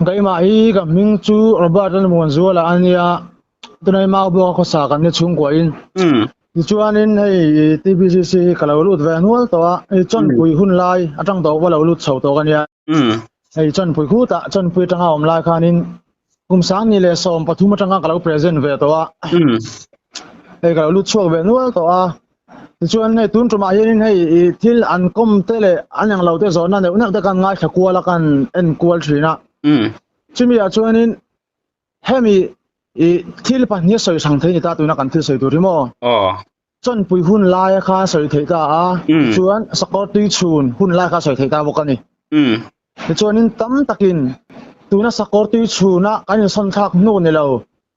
Keimah hi ka hming chu Robert Lalmuanzuala a nia, tunai Maubuanga khawsa kan ni chhungkuahin. Tichuanin hei TBCC hi ka lo lut ve nual tawh a, hei chawnpui hun lai atang tawh pawh lo lut chho tawh ka nia. Hei chawnpui khutah chawnpui atanga awm lai khanin kum 2013 atanga ka lo present ve tawh a. Hei ka lo lut chhuak ve nual tawh a. Tichuan hei tun tumah hianin hei i thil an kawm te leh an englo te zawhna neuh neuh te kan ngaithla kual a kan en kual thin a. Chumi ah chuanin hemi i thil pahnih a sawi hrang thei ni ta tuna kan thil sawi tur hi maw? Chawnpui hun laia kha sawi theih ta a, tichuan sakawr tui chhun hun lai kha sawi theih ta bawk a ni. Tichuanin tam takin tuna sakawr tui chhuna kan insawn thlak hnu ni lo,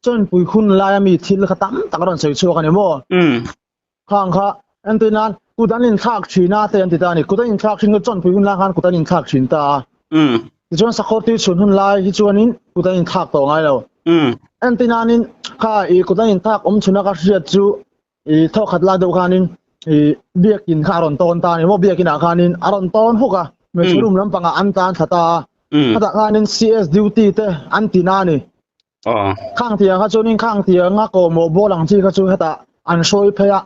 chawnpui hun laia mi thil kha tam tak a rawn sawi chhuak a ni maw? Khang kha entir nan kut an inthlak thin a te an ti ta a ni. Kut an inthlak thin chu chawnpui hun lai khan kut an inthlak thin ta a. Tichuan sakawr tui chhun hun lai hi chuanin kut an inthlak tawh ngai lo. Entir nanin kha i kut an inthlak awm chhuna ka hriat chu i thawk khat lai deuh khanin i biakin kha a rawn tawn ta a ni maw biakinah khanin a rawn tawn huk a hmeichhe room lampangah an tan thla ta a khatah khanin CS duty te an ti na a ni khang tiang kha chuanin khang tianga kawhmawh bawl ang chi kha chu hetah an hruai phei a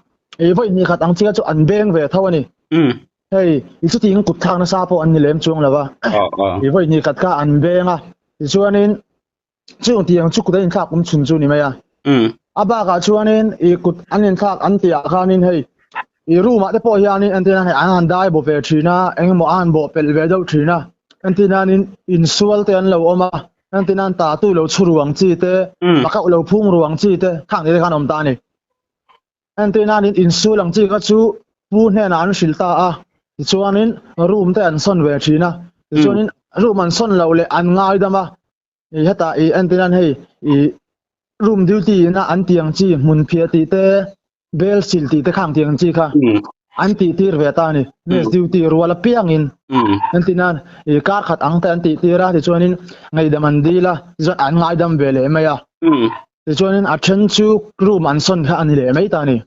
i vawi hnih khat ang chi kha chu an beng ve tho a ni hei i chutiang kut thlak nasa pawh an ni lem chuang lo va i vawi hnih khat kha an beng a tichuanin Chung tiang chu kut an inthlak awm chhun chu ni mai a. A bakah chuanin i kut an inthlak an tihah khanin hei i room ah te pawh hianin entir nan hei an han dai bo ve thin a, engemaw a han bawh pelh ve deuh thin a. Entir nanin insual te an lo awm a, entir nan tatu lo chhu ruang chi te, pakauh lo phung ruang chi te khang te khan awm ta a ni. Entir nanin insual ang chi kha chu pu hnenah an hrilh ta a, tichuanin room te an sawn ve thin a, tichuanin room an sawn loh leh an ngaidam a, I hetah i entir hian hei i room duty ina an tih ang chi hmun phiah tih te bel sil tih te khang tih ang chi kha an tih tir ve ta a ni mess duty rual apiangin entir nan i kar khat ang te an tih tir a tichuanin ngaihdam an dil a tichuan an ngaidam ve leh mai a tichuanin a then chu room an sawn kha a ni leh mai ta a ni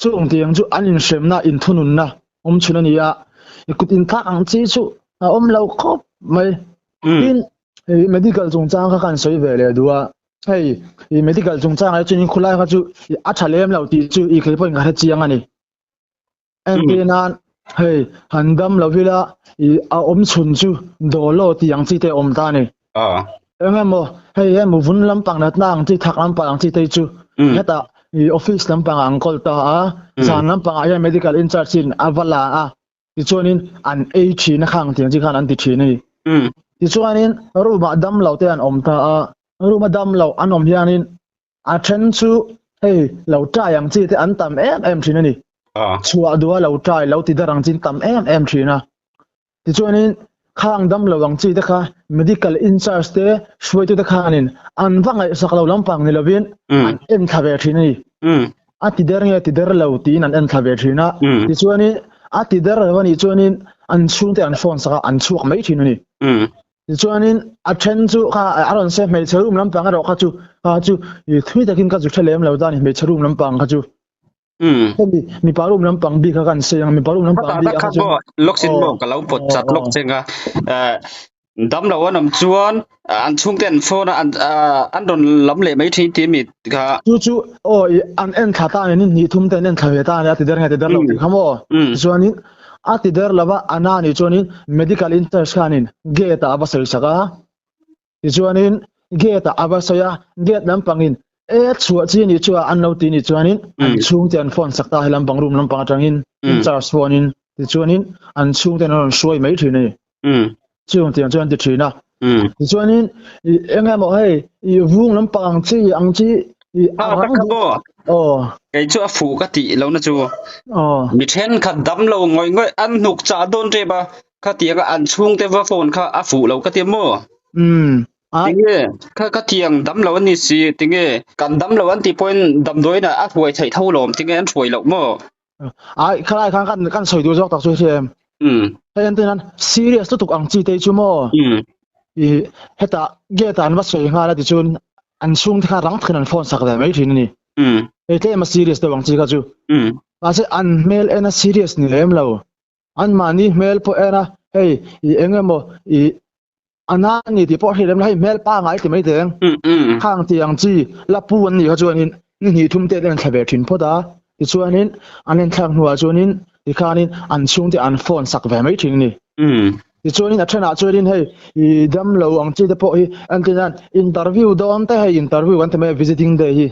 chung tiang chu an inhremna inthununna awm chhun a ni a i kut inthlak ang chi chu a awm lo khawp mai. Tin, hei medical chungchang kha kan sawi ve leh duh a, hei i medical chungchang ah chuan khulai kha chu a tha lem lo tih chu i kei pawhin ka hre chiang a ni. Entir nan hei han dam lo ila i a awm chhun chu dawlaw tih ang chi te a awm ta a ni. Eng emaw hei hemu vun lampang natna ang chi thak lampang ang chi te hi chu hetah i office lampangah an kawl ta a, zan lampangah hian medical incharge in a va la a. Tichuanin an ei thin a khang tiang chi khan an ti thin a ni. Tichuanin room ah dam lo te an awm ta a, room a dam lo an awm hianin a then chu hei lo try ang chi te an tam em em thin a ni. Chhuah duh a lo try lo ti dar ang chi an tam em em thin a. Tichuanin khang dam lo ang chi te kha medical in charge te hruaitu te khanin an va ngaihsak lo lampang ni lovin an en thla ve thin a ni. A ti der nge ti der lo tiin an en thla ve thin a, tichuanin a ti der lo a nih chuanin an chhungte an phone sak a, an chhuak mai thin a ni. Tichuanin a then chu kha a rawn se hmeichhe room lampang erawh kha chu kha chu thui takin ka zu hre lem lo ta a ni hmeichhe room lampang kha chu. Hemi mipa room lampang bik kha kan sawi ang mipa room lampang bik kha chu. Lawk sin maw ka lo pawt chat lawk cheng a. Dam lo an awm chuan an chhungte an phone a an rawn lam leh mai thin tih mi kha. Chu chu aw i an en thla ta ni hnih thum te an en thla ve ta a nia ti der nge ti der lo tih kha maw. Tichuanin a ti der lova a na nih chuanin medical interest khanin gate ah a va sawi sak a. Tichuanin gate ah a va sawi a gate lampangin e chhuah chi nih chu a an lo ti nih chuanin an chhungte an phone sak ta he lampang room lampang atangin in charge phone in tichuanin an chhungte an rawn hruai mai thin a ni. Chung tiang chuan ti thin a. Tichuanin eng emaw hei i vung lampang ang chi ang chi i a rang duh. Aw. Kei chu a fuh ka tih lo na chu. Aw. Mi thenkhat dam lo ngawih ngawih an hnuk chah dawn tep a, khatianga an chhungte va phone kha a fuh lo ka ti maw? Tinge kha khatiang dam lo an ni si, tinge kan dam lo an tih pawhin damdawiin ah a hruai theih tho lawm, tinge an hruai loh maw? Ai khalai khan kan kan sawi duh zawk tak chu hria em. Hei an tin an serious lutuk ang chi te chu maw. I heta gate an va sawi nghal a ti chuan an chhung te kha rang takin an phone sak ve mai thin a ni. Hei tlem a serious deuh ang chi kha chu. Mahse an hmel en a serious ni lem lo. An mahni hmel pawh en a hei i eng emaw i. A na a ni tih pawh a hrilh em lo, hei hmel pangai ti mai teng. Khang tih ang chi la pu an nih kha chuanin ni hnih thum te an en thla ve thin phawt a, tichuanin an en thlak hnuah chuanin tikhanin an chhungte an phone sak ve mai thin a ni. Tichuanin a thenah chuanin hei i dam lo ang chi te pawh hi entir nan interview dawn te hei interview kan ti mai a visiting day hi.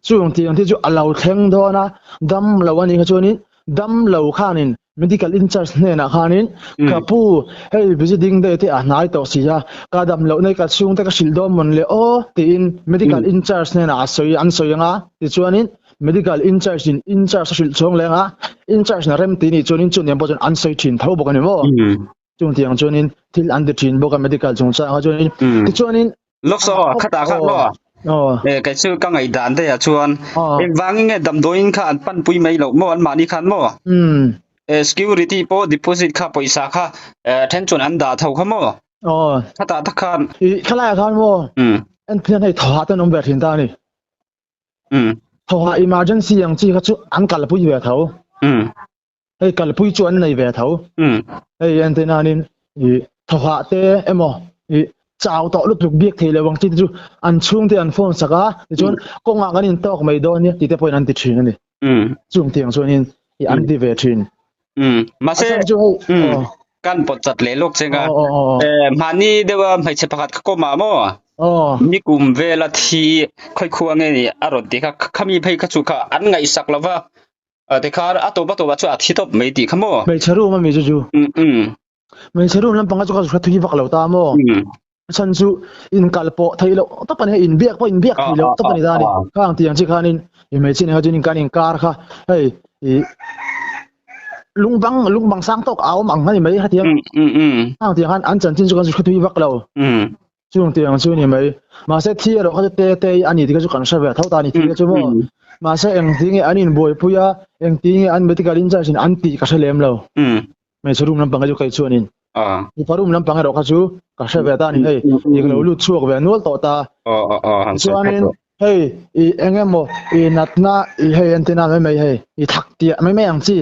Chung tih ang te chu a lo thleng dawn a, dam lo a nih kha chuanin dam lo khanin Medical in-charge hnenah khanin, Ka pu, hei visiting day te a hnai tawh si a, ka dam loh nei ka chhungte ka hrilh dawn mawn le aw, tiin medical in-charge hnenah a sawi an sawi ang a. Tichuanin medical in-charge in in-charge a hrilh chhawng leng a, in-charge na rem ti nih chuanin chu nen pawh chuan an sawi thin tho bawk a ni maw? Chung tiang chuanin thil an ti thin bawk a medical chungchangah chuanin. Tichuanin Lawk saw aw, khatah khan maw? Eh, kei chu ka ngaihdan daih ah chuan engvangin nge damdawiin kha an panpui mai loh maw anmahni khan maw? Eh, security pawh deposit kha pawisa kha eh then chuan an dah tho kha maw? Khatah tak khan. I thlalaiah khan maw? Entirna hei thawhah te an awm ve thin ta a ni. Thawhah emergency ang chi kha chu an kalpui ve tho. Hei kalpui chu an nei ve tho. Hei entir nanin i thawhah te emaw i chau tawh lutuk biak thei lo ang chi te chu an chhungte an phone sak a tichuan kawngah kan intawk mai dawn nia tih te pawhin an ti thin a ni. Chung tiang chuanin i an ti ve thin. Mahse kan pawt chat leh lawk cheng a. Mahni deuha hmeichhe pakhat kha kawmah maw? Nikum vela thi khawikhua nge ni a rawn ti kha khami phei kha chu kha an ngaihsak lova. A tikhan a tawp a tawpah chuan a thi tawp mai tih kha maw? Hmeichhe room ami chu chu. Hmeichhe room lampanga chu ka hre thui vak lo ta maw? A chhan chu inkal pawh theih loh tawp a ni, inbiak pawh inbiak theih loh tawp a ni ta a ni. Khang tiang chi khanin i hmeichhe nen kha chuan kan inkar kha hei i lungbang lungbang sang tawk a awm ang a ni mai hetiang. Khang tiang khan an chanchin chu kan hre thui vak lo. Chung tiang chu ni mai. Mahse thi erawh kha chu te te a ni tih kha chu kan hre ve tho ta a ni thi kha chu maw. Mahse engti nge an inbuaipui a, engti nge an medical in charge in an tih ka hre lem lo. Hmeichhe room lampang kha chu kei chuanin. Mipa room lampang erawh kha chu ka hre ve ta a ni hei. I ka lo lut chhuak ve nual tawh ta. Tichuanin hei i eng emaw i natna i hei entina mai mai hei i thak tiah mai mai ang chi.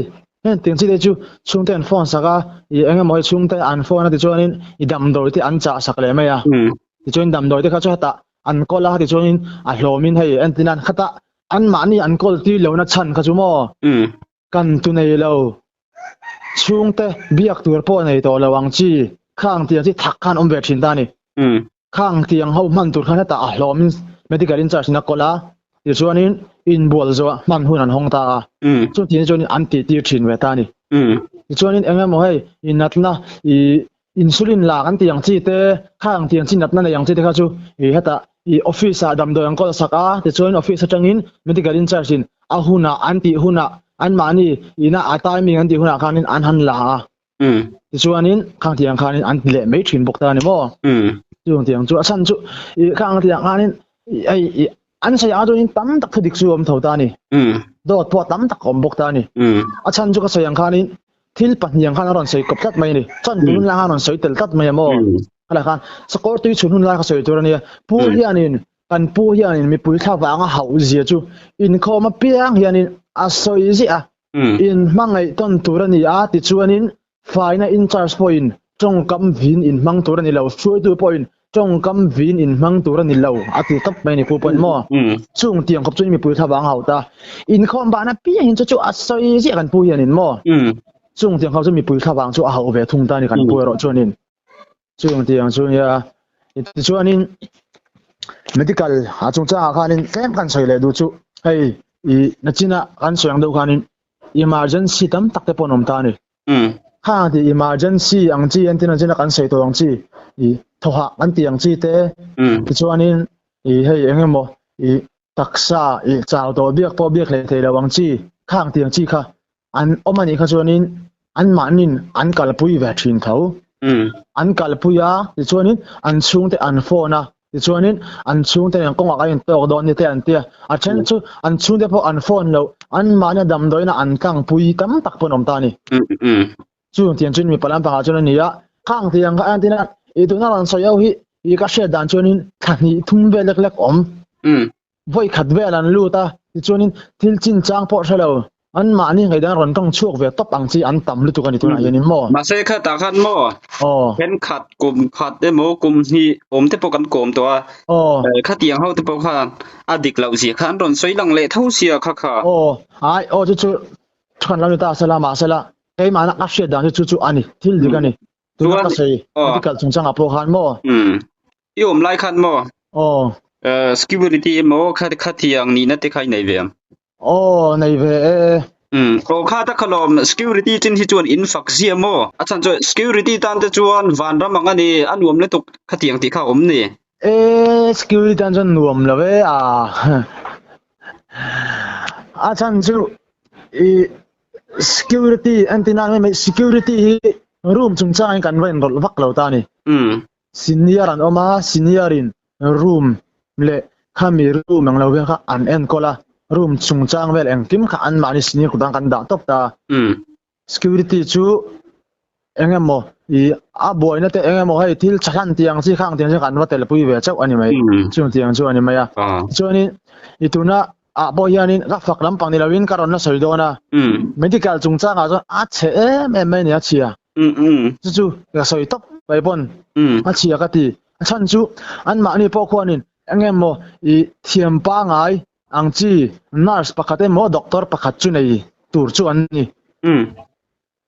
Heng tiang chi te chu chhungte an phone sak a, i eng emaw hi chhungte an phone a tichuanin i damdawi te an chah sak leh mai a. Tichuan damdawi te kha chu hetah an kawl a tichuanin a hlawmin hei entir nan khatah anmahni an kawl tir lohna chhan kha chu maw kan tu nei lo chhungte biak tur pawh nei tawh lo ang chi khang tiang chi thak khan awm ve thin ta a ni. Khang tiang ho hman tur khan hetah a hlawmin medical in charge in a kawl a, tichuanin inbual zawh hman hun an hawng ta a, chutiang chuanin an tih tir thin ve ta a ni. Tichuanin eng emaw hei i natna i insulin lak an tih ang chi te, khang tiang chi natna nei ang chi te kha chu i hetah i office ah damdawi an kawl sak a, tichuanin office atangin medical in charge in a hunah an tih hunah anmahni ina a timing an tih hunah khanin an han la a. Tichuanin khang tiang khanin an ti leh mai thin bawk ta a ni maw? Chung tiang chu a chhan chu i khang tiang khanin hei i an sawi ang chuanin tam tak thu dik chu a awm tho ta a ni. Dawt pawh tam tak a awm bawk ta a ni. A chhan chu ka sawi ang khanin thil pahnih ang khan a rawn sawi kawp tlat mai a ni. Chan hun lai khan a rawn sawi tel tlat mai a maw? Khalai khan sakawr tui chhun hun lai kha sawi tur a nia. Pu hianin kan pu hianin mipui thla vanga hauh zia chu inkhawm apiang hianin a sawi ziah a. In hmangaih tawn tur a ni a, tichuanin faina in charge pawhin tawngkam vin in hmang tur a ni lo, hruaitu pawhin tawngkam vin in hmang tur a ni lo a ti tawp mai a ni pu pawhin maw? Chung tiang khawp chuan mipui thlavang a hauh ta. Inkhawm bahna piang hian chu chu a sawi ziah kan pu hianin maw? Chung tiang khawp chu mipui thlavang chu a hauh ve thung ta a ni kan pu erawh chuanin. Chung tiang chu nia tichuanin medical a chungchangah khanin tlem kan sawi leh duh chu hei i nachina kan sawi ang deuh khanin emergency tam tak te pawh an awm ta a ni. Khang ti emergency ang chi entir nachina kan sawi tawh ang chi i thawhah kan tih ang chi te tichuanin i hei eng emaw i taksa i chau tawh biak pawh biak hlei thei lo ang chi khang tiang chi kha An awm a nih kha chuanin anmahnin an kalpui ve thin tho. An kalpui a, tichuanin an chhungte an phone a, tichuanin an chhungte nen kawngah kan intawk dawn ni te an ti a. A then chu an chhungte pawh an phone loh, anmahnia damdawiina an tlangpui tam tak pawh an awm ta a ni. Chung tiang chuan mipa lampangah chuan a ni a, khang tiang kha entin a, i tuna rawn sawi ho hi i ka hriat dan chuanin thla hnih thum vel lek lek awm. Vawi khat vel an lut a, tichuanin thil chinchang pawh hre lo. An mahni ngaihdan rawn tawng chhuak ve tawp ang chi an tam lutuk a ni tunah hianin maw? Mahse khatah khan maw? Aw. Thenkhat kum khat emaw kum hnih awm te pawh kan kawm tawh a. Aw. Khatiang ho te pawh khan a dik loh zia kha an rawn sawi lang leh tho sia kha kha. Aw. Ai aw chu chu thu kan lo ni ta sela mahsela keimahna ka hriat dan chu chu chu a ni thil dik a ni. Tuna ka sawi medical chungchangah pawh khan maw? I awm lai khan maw? Aw. Security emaw khatiang nihna te kha i nei ve ang? Aw, nei ve e. Aw kha ta khalawm security chin hi chuan in fak zia maw? A chhan chu security tan te chuan vanram ang a ni, a nuam lutuk khatiang tih kha a awm ni. E, security tan chuan nuam lo e a. A chhan chu i security entina mai mai security hi room chungchangin kan va inrawlh vak lo ta a ni. Senior an awm a, senior in room leh khami room ang lo vel kha an enkawl a, room chungchang vel engkim kha anmahni senior kut ang kan dah tawp ta a. Security chu eng emaw ih a buaina te eng emaw hei thil tha hlan tih ang chi khang tiang chu kan va telpui ve chauh a ni mai, chung tiang chu a ni mai a. Chuanin i tuna ah pawh hianin ka fak lampang ni lovin ka rawn la sawi dawn a, medical chungchangah chuan a chhe em em mai a ni a chhia. Chu chu ka sawi tawp mai pawn a chhia ka ti. A chhan chu anmahni pawh khuanin eng emaw ih thiam pangai ang chi nurse pakhat emaw doctor pakhat chu nei tur chu an ni.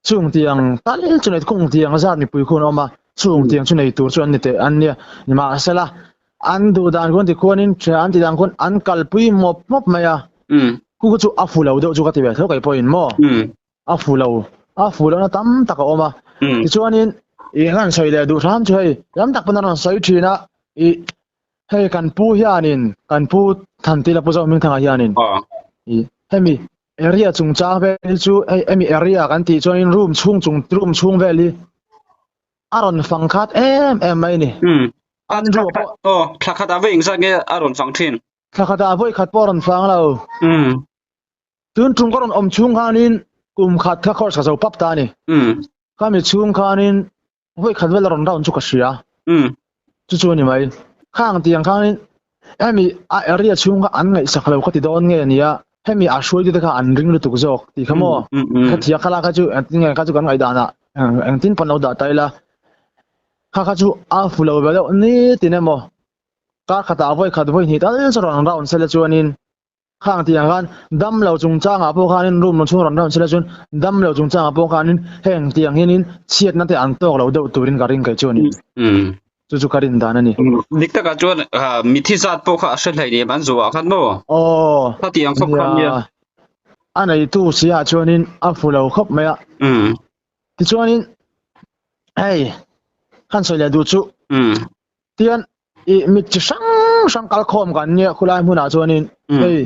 Chung tiang tal chu nei kung tiang zat mipui khuan a awm a, chung tiang chu nei tur chu an ni teh an nia. Nimahsela an duh dan khuan tikhuanin an tih dan khuan an kalpui mawp mawp mai a. Khu chu a fu lo deuh chu ka ti ve tho kei pawhin maw. A fu lo a fu lohna tam tak a awm a. Tichuanin ih an sawi leh duh hram chu hei tam tak pawn an rawn sawi thin a ih hei kan pu hianin kan pu Thantila Pu Zohmingthanga hianin ih hemi Area chungchang vel hi chu hei hemi area kan tih chuanin room chhung chung room chhung vel hi a rawn fang khat em em mai a ni. Andrew pawh aw thla khat ah vawi engzat nge a rawn fang thin? Thla khat ah vawi khat pawh a rawn fang lo. Tun tum ka rawn awm chhung khanin kum khat kha course ka zo pap ta a ni. Khami chhung khanin Vawi khat vel a rawn round chu ka hria. Chu chu a ni mai. Khang tiang khanin hemi a area chhung kha an ngaihsak lo ka ti dawn nge nia, hemi a hruaitute kha an ring lutuk zawk tih kha maw? Khatia kha la kha chu engtin nge kha chu kan ngaihdan ah engtin pawn lo dah ta ila, kha kha chu a fu lo ve deuh nitin emaw kar khatah vawi khat vawi hnih tal chu rawn round sela chuanin Khang tiang khan damlo chungchangah pawh khanin room chhung rawn round sela chuan damlo chungchangah pawh khanin heng tiang hianin chhiatna te an tawk lo deuh turin ka ring kei chu a ni. Chu chu ka rin dan a ni. Dik takah chuan mithi zat pawh kha a hre hlei nem an zuah khan maw? Aw. Khatiang khawp khan nia. A neitu si ah chuanin a fu lo khawp mai a. Tichuanin hei kan sawi leh duh chu. Tian i mit chi hrang hrang kal khawm kan nia khulai hmunah chuanin hei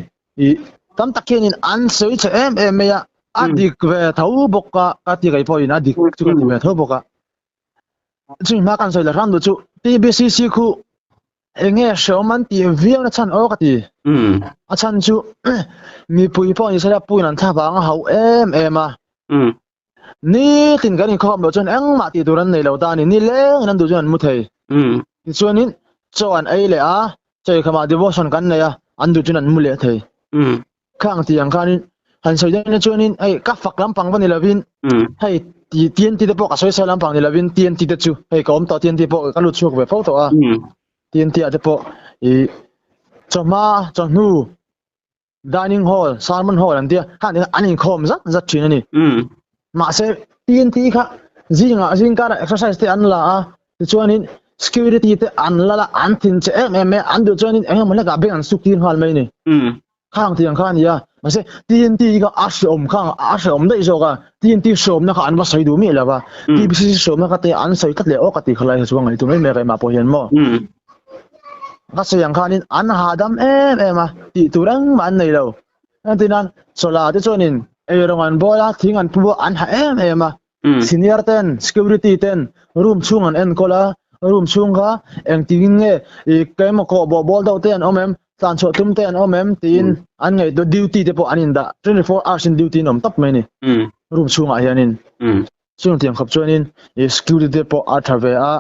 i tam tak hianin an sawi chhe em em mai a, a dik ve tho bawk a ka ti kei pawhin a dik chu ka ti ve tho bawk a. Chumi hma kan sawi leh hram duh chu TBCC khu enge hreawm an tih viau na chhan aw ka ti. A chhan chu mipui pawh ni sela puin an thla vang a hauh em em a. Nitin kan inkhawm loh chuan engmah tih tur an nei lo ta a ni. Ni lengin an duh chuan an mu thei. Tichuanin chaw an ei leh a, chaw eikhawmah devotion kan nei a, an duh chuan an mu leh thei. Khang tih ang khanin han sawi dawn chuanin hei ka fak lampang va ni lovin hei TNT te pawh ka sawi sawi lampang ni lovin TNT te chu hei ka awm tawh TNT pawh ka lut chhuak ve fo tawh a. TNT ah te pawh ih chawhma chawhnu Dining hall, sermon hall an tia, khan an inkhawm zat zat thin a ni. Mahse, TNT kha zingah zingkarah exercise te an la a, tichuanin security te an la la, an thin che em em mai a, an duh chuanin eng emaw hlekah bank an suk tir nghal mai a ni. Khang tiang kha a ni a, mahse TNT kha a hreawm khang a hreawm daih zawk a, TNT hreawmna kha an va sawi duh miah lo va, TBCC hreawmna kha te an sawi tlat leh aw ka ti kha lai kha chu ka ngaihtuah mai mai a keimah pawh hian maw. Ka sawi ang khanin an hahdam em em a, tih tur engmah an nei lo. Engtinan chawlh ah te chuanin eirawng an bawl a, thing an pu a, an ha em em a. Senior ten, security ten room chhung an enkawl a, room chhung kha engtin nge ih keimah kawh bawh bawl deuh te an awm em, tlan chhuah tum te an awm em tiin an ngaihtuah duty te pawh an indah 24 hours in duty an awm tawp mai a ni room chhungah hianin. Chung tiang khawp chuanin i security te pawh a tha ve a.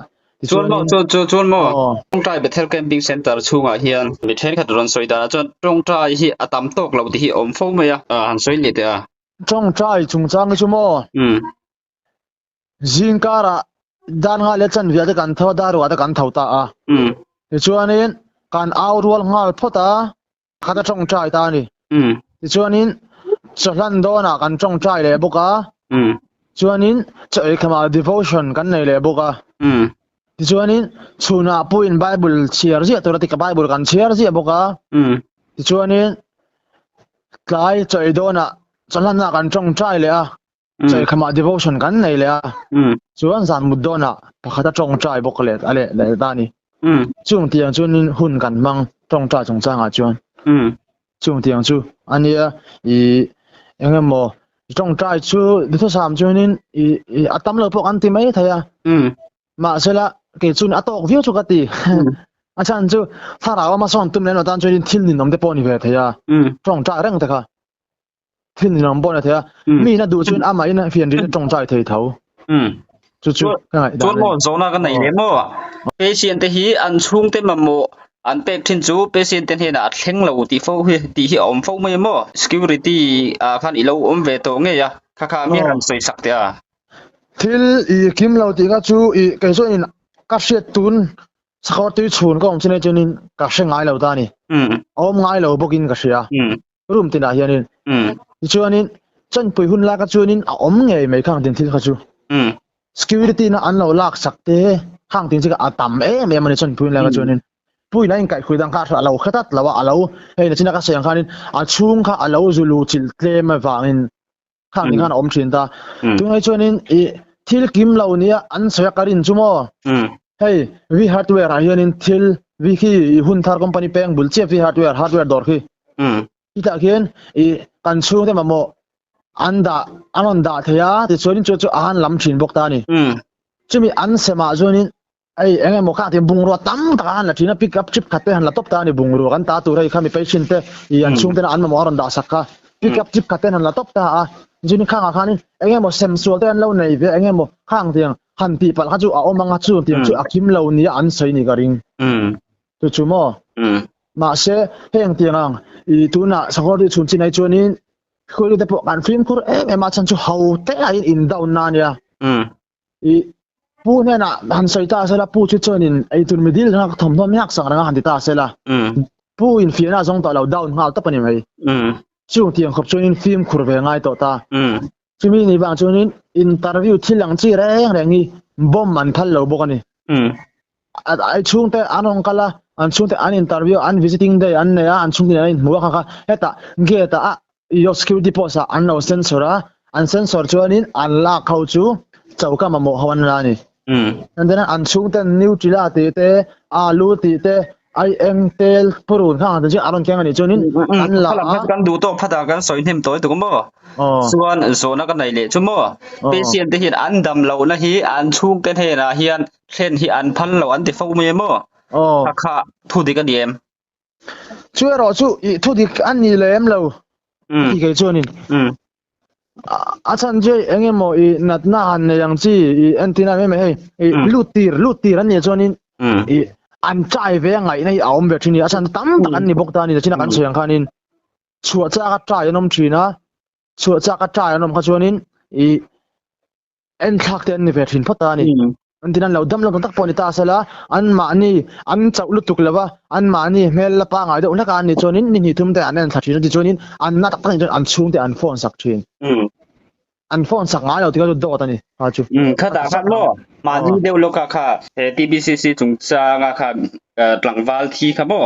Chuan maw, chuan chuan chuan maw, tawngtai Bethel Camping Centre chhungah hian mi thenkhat rawn sawi danah chuan tawngtai hi a tam tawk lo tih hi a awm fo mai a, han sawi leh teh a. Tawngtai chungchang hi chu maw? Zingkarah dan nghal leh chanviah te kan tho a, darruah te kan tho ta a. Tichuanin kan au rual nghal phawt a, khat a tawngtai ta a ni. Tichuanin chawhlan dawnah kan tawngtai leh bawk a, chuanin chaw ei khamah devotion kan nei leh bawk a. Tichuanin chhunah pawhin Bible chhiar ziah tur a ti, ka Bible kan chhiar ziah bawk a. Tichuanin tlai chaw ei dawnah chawhlanah kan tawngtai leh a, chaw ei khamah devotion kan nei leh a. Chuan zan mut dawnah pakhat a tawngtai bawk leh a leh leh ta a ni. Chung tiang chuanin hun kan hmang tawngtai chungchangah chuan. Chung tiang chu a nia i eng emaw tawngtai chu duhthusam chuanin i i a tam lo pawh kan ti mai thei a. Mahsela kei chuan a tawk viau chu ka ti. A chhan chu thlarau ama sawn tum lem lo tan chuanin thil ninawm te pawh a ni ve thei a. Tawngtai reng te kha thil ninawm pawh a ni thei a. Mi in a duh chuan amahin a fian rin a tawngtai thei tho. Chu chu ka ngaihdan Chuan maw zawhna ka nei leh maw? Patient te hi an chhungte mamawh an pek thin chu patient te hnenah a thleng lo tih fo hi tih hi a awm fo mai a maw? Security ah khan i lo awm ve tawh ngei a, kha kha mi rawn sawi sak teh a. Thil i kim lo tih kha chu i kei chuan ka hriat tun sakawr tui chhun ka awm chin ai chuanin ka hre ngai lo ta a ni. A awm ngai lo bawkin ka hria. Room tinah hianin. Tichuanin chanpui hun laka chuanin a awm ngei mai khang tin thil kha chu. Security na an lo lak sak te khang tin chu a tam em em a ni chanpui hun laka chuanin. Puin a inkaihkhui dang kha a lo hre tlat lo a, a lo hei nachina ka sawi ang khanin a chhung kha a lo zulu chilh tlem avangin khang ni khan a awm thin ta. Tungai chuanin i thil kim lo nia an sawi a ka rin chu maw. Hei V hardware ah hianin thil V khi i hun thar company peng bul chiah V hardware hardware dawr khi. Chutah khian i kan chhungte mamawh an dah an rawn dah thei a tichuanin chu chu a han lam thin bawk ta a ni. Chumi an semah chuanin Hei eng emaw kha tin bungrua tam tak a han la thin a, pick up chip khat te han la tawp ta a ni bungrua kan ta tur hei kha mi patient te ih an chhungte an mamawh a rawn dah sak kha pick up chip khat te han la tawp ta a, chuan khangah khanin eng emaw sem sual te an lo nei ve eng emaw khang tiang han tih palh kha chu a awm ang a chu tiang chu a kim lo nia an sawi ni ka ring chu chu maw mahse heng tiang ang ih tunah sakawr chhun chin ai chuanin khawilute te pawh kan fimkhur em em a chhan chu ho te a in in down na ania. I pu hnenah han sawi ta sela pu chu chuanin eitur mi dil reng a thawmhnaw miak sak reng a han ti ta sela pu in fiahna a zawng tawh lo down nghal tawp a ni mai. Chung tiang khawp chuanin fimkhur ve ngai tawh ta. Chumi ni vang chuanin interview thil ang chi reng reng hi bomb an phal lo bawk a ni. Ai chhungte an rawn kal a, an chhungte an interview an visiting day an nei a, an chhungte an inhmu a kha kha hetah gate ah your security post ah an lo sensor a, an sensor chuanin an lak ho chu choka mamawh ho an la a ni. And then an chhungten Nutella tih te, alu tih te, ai eng tel purun khang te chu an rawn keng a nih chuanin an la a. Kan duh tawk phat ah kan sawi hnem tawi tuk maw? Chuan zawhna ka nei leh chu maw? Patient te hian an dam lohna hi an chhungte hnenah hian Thlen hi an phal lo an ti fo mai em aw? Aw. Kha kha thu dik a ni em? Chu erawh chu i thu dik a ni lem lo ti kei chuanin. A chhan chu eng emaw i natna han nei ang chi i entir na mai mai hei i lut tir lut tir an nih chuanin i an try ve a ngaihna hi a awm ve thin a ni. A chhan tam tak an ni bawk ta a ni nachina kan sawi ang khanin chhuah chak a try an awm thin a, chhuah chak a try an awm kha chuanin i En thlak te an ni ve thin phawt ta a ni. An tin an lo dam lo tak tak pawh a ni ta sela, an mahni an chauh lutuk lo va, an mahni hmel la pangai deuh hlek a an nih chuanin ni hnih thum te an en thla thin a, tichuanin an na tak tak nih chuan an chhungte an phone sak thin. An phone sak ngai lo tih kha chu dawt a ni kha chu. Khatah khan maw mahni deuh lawka kha he TBCC chungchanga kha tlangval thi kha maw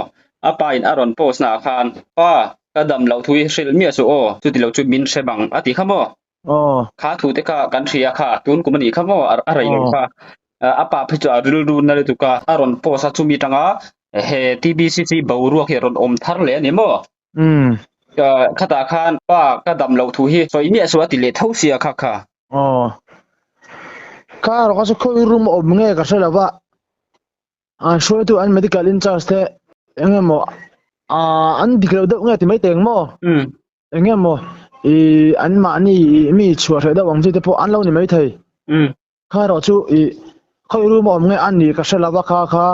a pa in a rawn post naah khan pa ka dam loh thu hi hrilh miah suh aw chuti lo chu min hre bang a ti kha maw. Aw. Kha thu te kha kan hria kha tun kum anih kha maw a rei lo kha. A pa phei chu a rilru na lutuk a, a rawn post a chumi tanga he TBCC boruak hi a rawn awm thar leh a ni maw? Umm. Khatah khan pa ka dam loh thu hi sawi miah suh a ti leh tho sia kha kha. Aw. Kha erawh kha chu khawi room awm nge ka hre lo va. An hruaitu an medical in charge te eng emaw an dik loh deuh nge ti mai teng maw? Umm. Eng emaw i an mahni i mi chhuah hreh deuh ang chi te pawh an lo ni maithei. Kha erawh chu i khawi room a awm nge a nih ka hre lo a kha kha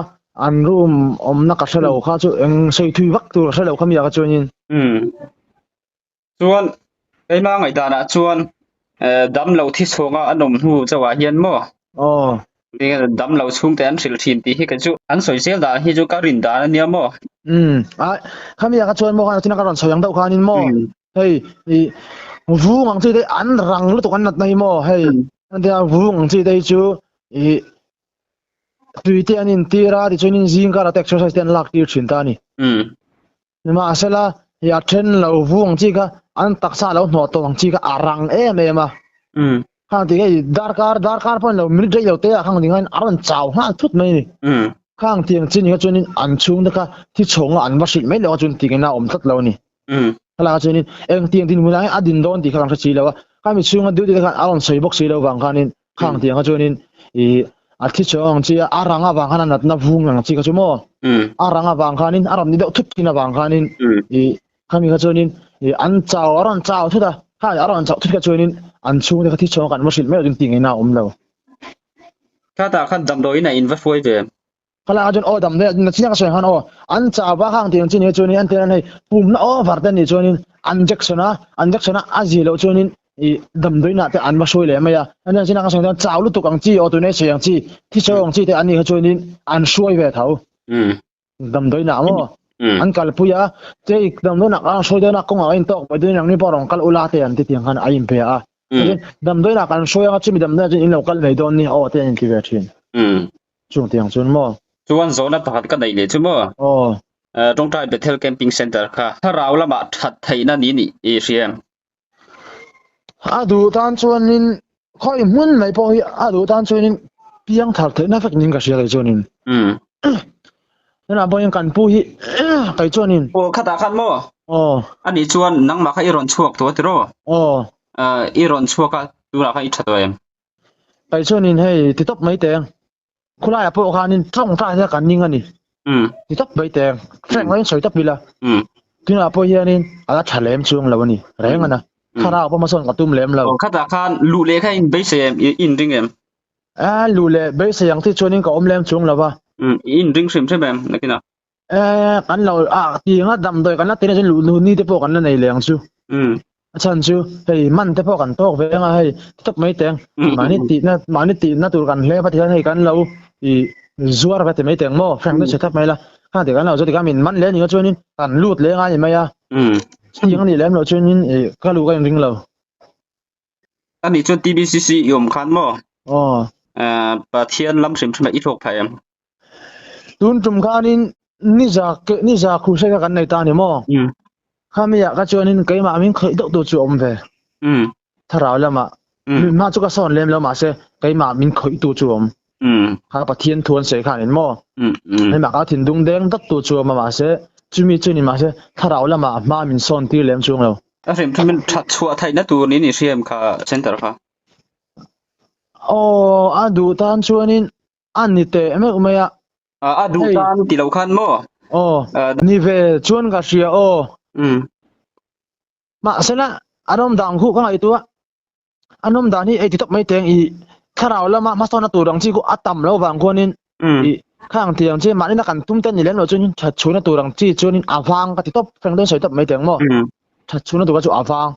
an room awmna ka hre lo kha chu eng sawi thui vak tur ka hre lo kha mi ah kha chuanin. Chuan Keima ngaihdanah chuan damlo thi chhuanga an awm hnu chauhah hian maw? Aw. Damlo chhungte an hrilh thin tih hi kei chu an sawi zel dan hi chu ka rin dan a nia maw? Umm. A, khami ah kha chuan maw khan a china ka rawn sawi ang deuh khanin maw? Hei, i vung ang chi te an rang lutuk an natna hi maw? Hei, an tia vung ang chi te hi chu i tui te an intir a, tichuanin zing karah te exercise te an lak tir thin ta a ni. Nimahsela, i a then lo vung ang chi kha an taksa lo hnawh tawh ang chi kha a rang em em a. Khang tih hei darkar darkar pawh ni lo minute rei lo te ah khang ding hian a rawn chau nghal thut mai a ni. Khang tiang chi ni kha chuanin an chhungte kha thi chhawng a an va hrilh mai loh a chuan tih ngaihna a awm tlat lo a ni. Khalakah chuanin eng tiang dinhmun ah hian a din dawn tih kha kan hre si lo a, khami chhunga duty te khan a rawn sawi bawk si lo vang khanin khang tiang kha chuanin ih a thi chhawng ang chi a, a rang avang khan a natna vung ang chi kha chu maw a rang avang khanin a rawn ni deuh thut thin avang khanin ih khami kha chuanin ih an chau a rawn chau thut a, khang a rawn chauh thut kha chuanin an chhungte kha thi chhawng kan va hrilh mai lo chuan tih ngaihna a awm lo. Khatah khan damdawiin a in va hruai ve. Khalai ah chuan aw dam daih a chiang a sawi ang khan aw an chau va khang tiang chi nia chuanin an tirah hei pumna over te nih chuanin an injection a an injection a a zir loh chuanin ih damdawiin ah te an va hruai leh mai a an tirah chiang a sawi chuan chau lutuk ang chi aw tuna i sawi ang chi thi sawi ang chi te an nih kha chuanin an hruai ve tho damdawiin ah maw an kalpui a che damdawiin ah an hruai dawn a kawngah a intawk mai dawn ang ni pawh rawn kal ula te an ti tiang khan a inpe a damdawiin ah kan hruai anga chumi damdawiin ah chuan in lo kal mai dawn ni aw te an inti ve thin. Chung tiang chuan maw? Chuan zawhna pakhat ka neih leh chu maw? Aw. Tawngtai Bethel Camping Centre kha thlarau lamah that theihna ni nih i hria em? A duh tan chuanin khawi hmun mai pawh hi a duh tan chuanin piang thar theihna vek niin ka hria kei chuanin. Tunah pawhin kan pu hi kei chuanin. Aw khatah khan maw? Aw. Anih chuan nangmah kha i rawn chhuak tawh a tiraw? Aw. I rawn chhuak a tunah khan i tha tawh em? Kei chuanin hei ti tawp mai teng. Khulaiah pawh khanin tawngtai hian kan ning a ni. Ti tawp mai teng. Frank lahin sawi tawp ila. Tunah pawh hianin a la tha lem chuang lo a ni. Reng a na. Thlarau pawh hmasawn ka tum lem lo. Aw khatah khan luh leh kha in beisei em? I inring em? A luh leh beisei ang tih chuanin ka awm lem chuang lo va. I inring hrim hrim em nakinah? Eh, kan lo a ti nga damdawi kan la tina chuan luh ni te pawh kan la nei leh ang chu. A chhan chu hei man te pawh kan tawk ve anga hei ti tawp mai teng. Mahni tihna mahni tihna tur kan hle va ti hian hei kan lo i zuar va ti mai teng maw frank te chhe thap mai la. Kha ti kan lo chu ti khan min man leh ni chuanin kan lut leh ngai ni mai a. Chutiang a nih lem loh chuanin i ka luh ka inring lo. Ani chuan TBCC i awm khan maw? Aw. Pathian lam hrim hrim ah i thawk phah em? Tun tum khanin niza niza crusade kha kan nei ta a ni maw? Khami ah kha chuanin keimah min khawih deuh tu chu a awm ve. Thlarau lamah. Mah chu ka sawn lem lo mahse keimah min khawih tu chu a awm. Kha Pathian thu an sawi khanin maw? Keimah kha thinlung deng dawt tu chu a awm a mahse chumi chu ni mahse thlarau lamah hma min sawn tir lem chuang lo. A hrim hrimin that chhuah theihna tur niin i hria em kha center kha? Aw a duh tan chuanin a ni teh meuh mai a. A duh tan ti lo khan maw? Aw ni ve chuan ka hria aw. Mahsela a rawm dan khuh ka ngaihtuah a nawm dan hi ei ti tawp mai teng i thlarau lama hmasawnna tur ang chi khu a tam lo vang khuanin i khang tiang chi mahni na kan tum te ni lem lo chuan that chhuna tur ang chi chuanin a vang ka ti tawp feng dawn sawi tawp mai teng maw that chhuna tur chu a vang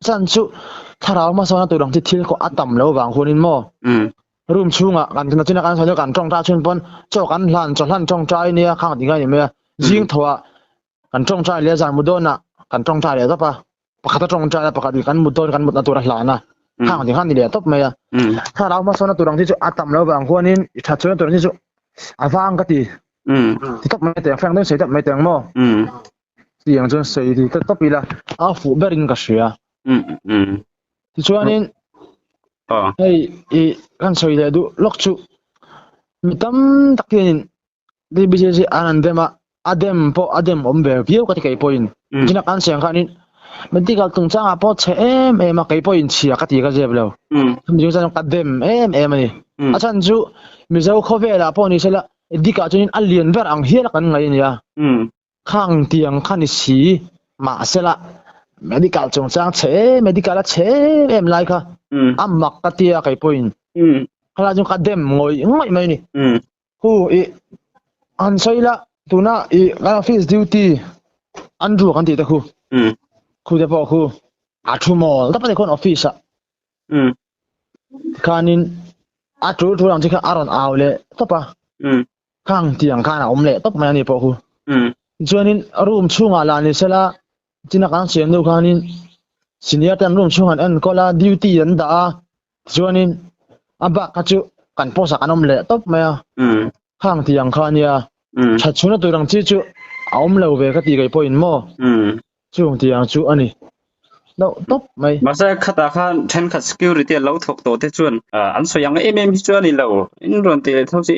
chan chu thlarau hmasawnna tur ang chi thil khaw a tam lo vang khuanin maw room chhungah kan na china kan sawi kan tawngtai chhun pawn chaw kan hlan chaw hlan tawngtai nia khang ti ngai ni mai a zing thawah kan tawngtai leh zan mu dawnah kan tawngtai leh tawp a pakhat a tawngtai a pakhat in kan mut dawn kan mutna tur a hlan a khang ti khan ni leh tawp mai a thlarau hmasawnna tur ang chi chu a tam lo vang khuanin i that chuan tur ang chi chu a vang ka ti ti tawp mai teng frank dawn sawi tawp mai teng maw tiang chuan sawi ti tawp ila a fuh berin ka hria tichuanin hei i kan sawi leh duh lawk chu mi tam tak hianin TBCC an an dem a, a dem pawh a dem awm ve viau ka ti kei pawhin. China kan siam khanin medical chungchangah pawh chhe em em a kei pawhin chhia ka ti ka zep lo. Chumi chuan ka dem em em a ni. A chhan chu Mizo khawvelah pawh ni sela dikah chuanin a lian ber ang hial a kan ngaih a nia. Khang tiang kha ni si mahsela medical chungchang chhe em medical a chhe em em lai kha a mak ka tia kei pawhin. Khalai chu ka dem ngawih ngawih mai a ni. Hu i han sawi la tuna i kan office duty an ruak an tih te khu khu te pawh khu. A thu mawl tawp a ni khawn office ah. Tikhanin a tul tul ang chi kha a rawn au leh tawp a. Khang tiang khan a awm leh tawp mai a ni pawh khu. Tichuanin room chhungah lah ni sela china kan siam deuh khanin senior te an room chhungah an enkawl a, duty an dah a, tichuanin a bak kha chu kan post ah kan awm leh tawp mai a. Khang tiang kha a nia. That chhunna tur ang chi chu a awm lo ve ka tih kei pawhin maw? Chung tiang chu a ni deuh tawp mai. Mahse khatah khan thenkhat security a lo thawk tawh te chuan an sawi ang em em hi chu a ni lo. In rawn ti leh tho si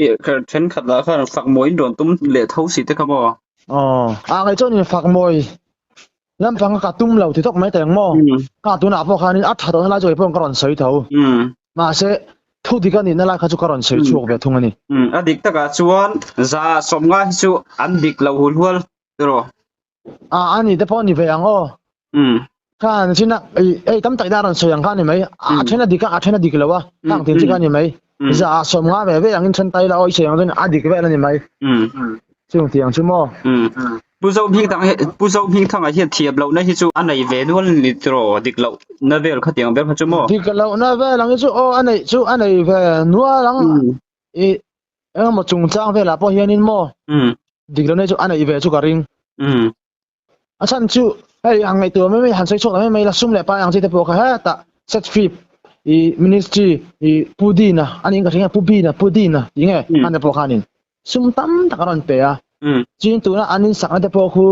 thenkhat lah khan fak mawi in rawn tum leh tho si te kha maw? Aw, ah kei chuan in fak mawi lampang ka tum lo ti tawk mai teng maw? Ka tunah pawh khanin a tha tawhna lai chu kei pawh ka rawn sawi tho. Mahse thu dik a nihna lai kha chu ka rawn sawi chhuak ve thung a ni. A dik takah chuan za sawmnga hi chu an dik lo hul hual tiraw? A ani te pawh ni ve ang aw. Khan chin a ei tam tak ina rawn sawi ang kha ni mai. A then a dik a, a then a dik lo a. Khang tin chi kha ni mai. Za a sawm nga ve ve angin then tai la aw i sawi ang chuan a dik vel a ni mai. Chung tiang chu maw. Pu Zo Hmingthang hi Pu Zo Hmingthanga hian thiam lohna hi chu a nei ve nual ni tiraw dik lohna vel kha tiang ber kha chu maw. Dik lohna vel ang hi chu aw a neih chu a nei ve nual ang. I engemaw chungchang velah pawh hianin maw dik lohna hi chu a neih ve chu ka ring. A chhan chu hei han ngaihtuah mai mai han sawi chhuak ta mai mai la sum leh pai ang chi te pawh kha hetah set fee i ministry i Pu Dina a niin ka hria nge Pu Bina Pu Dina tih nge khan te pawh khanin sum tam tak a rawn pe a. Chuan tuna an insakna te pawh khu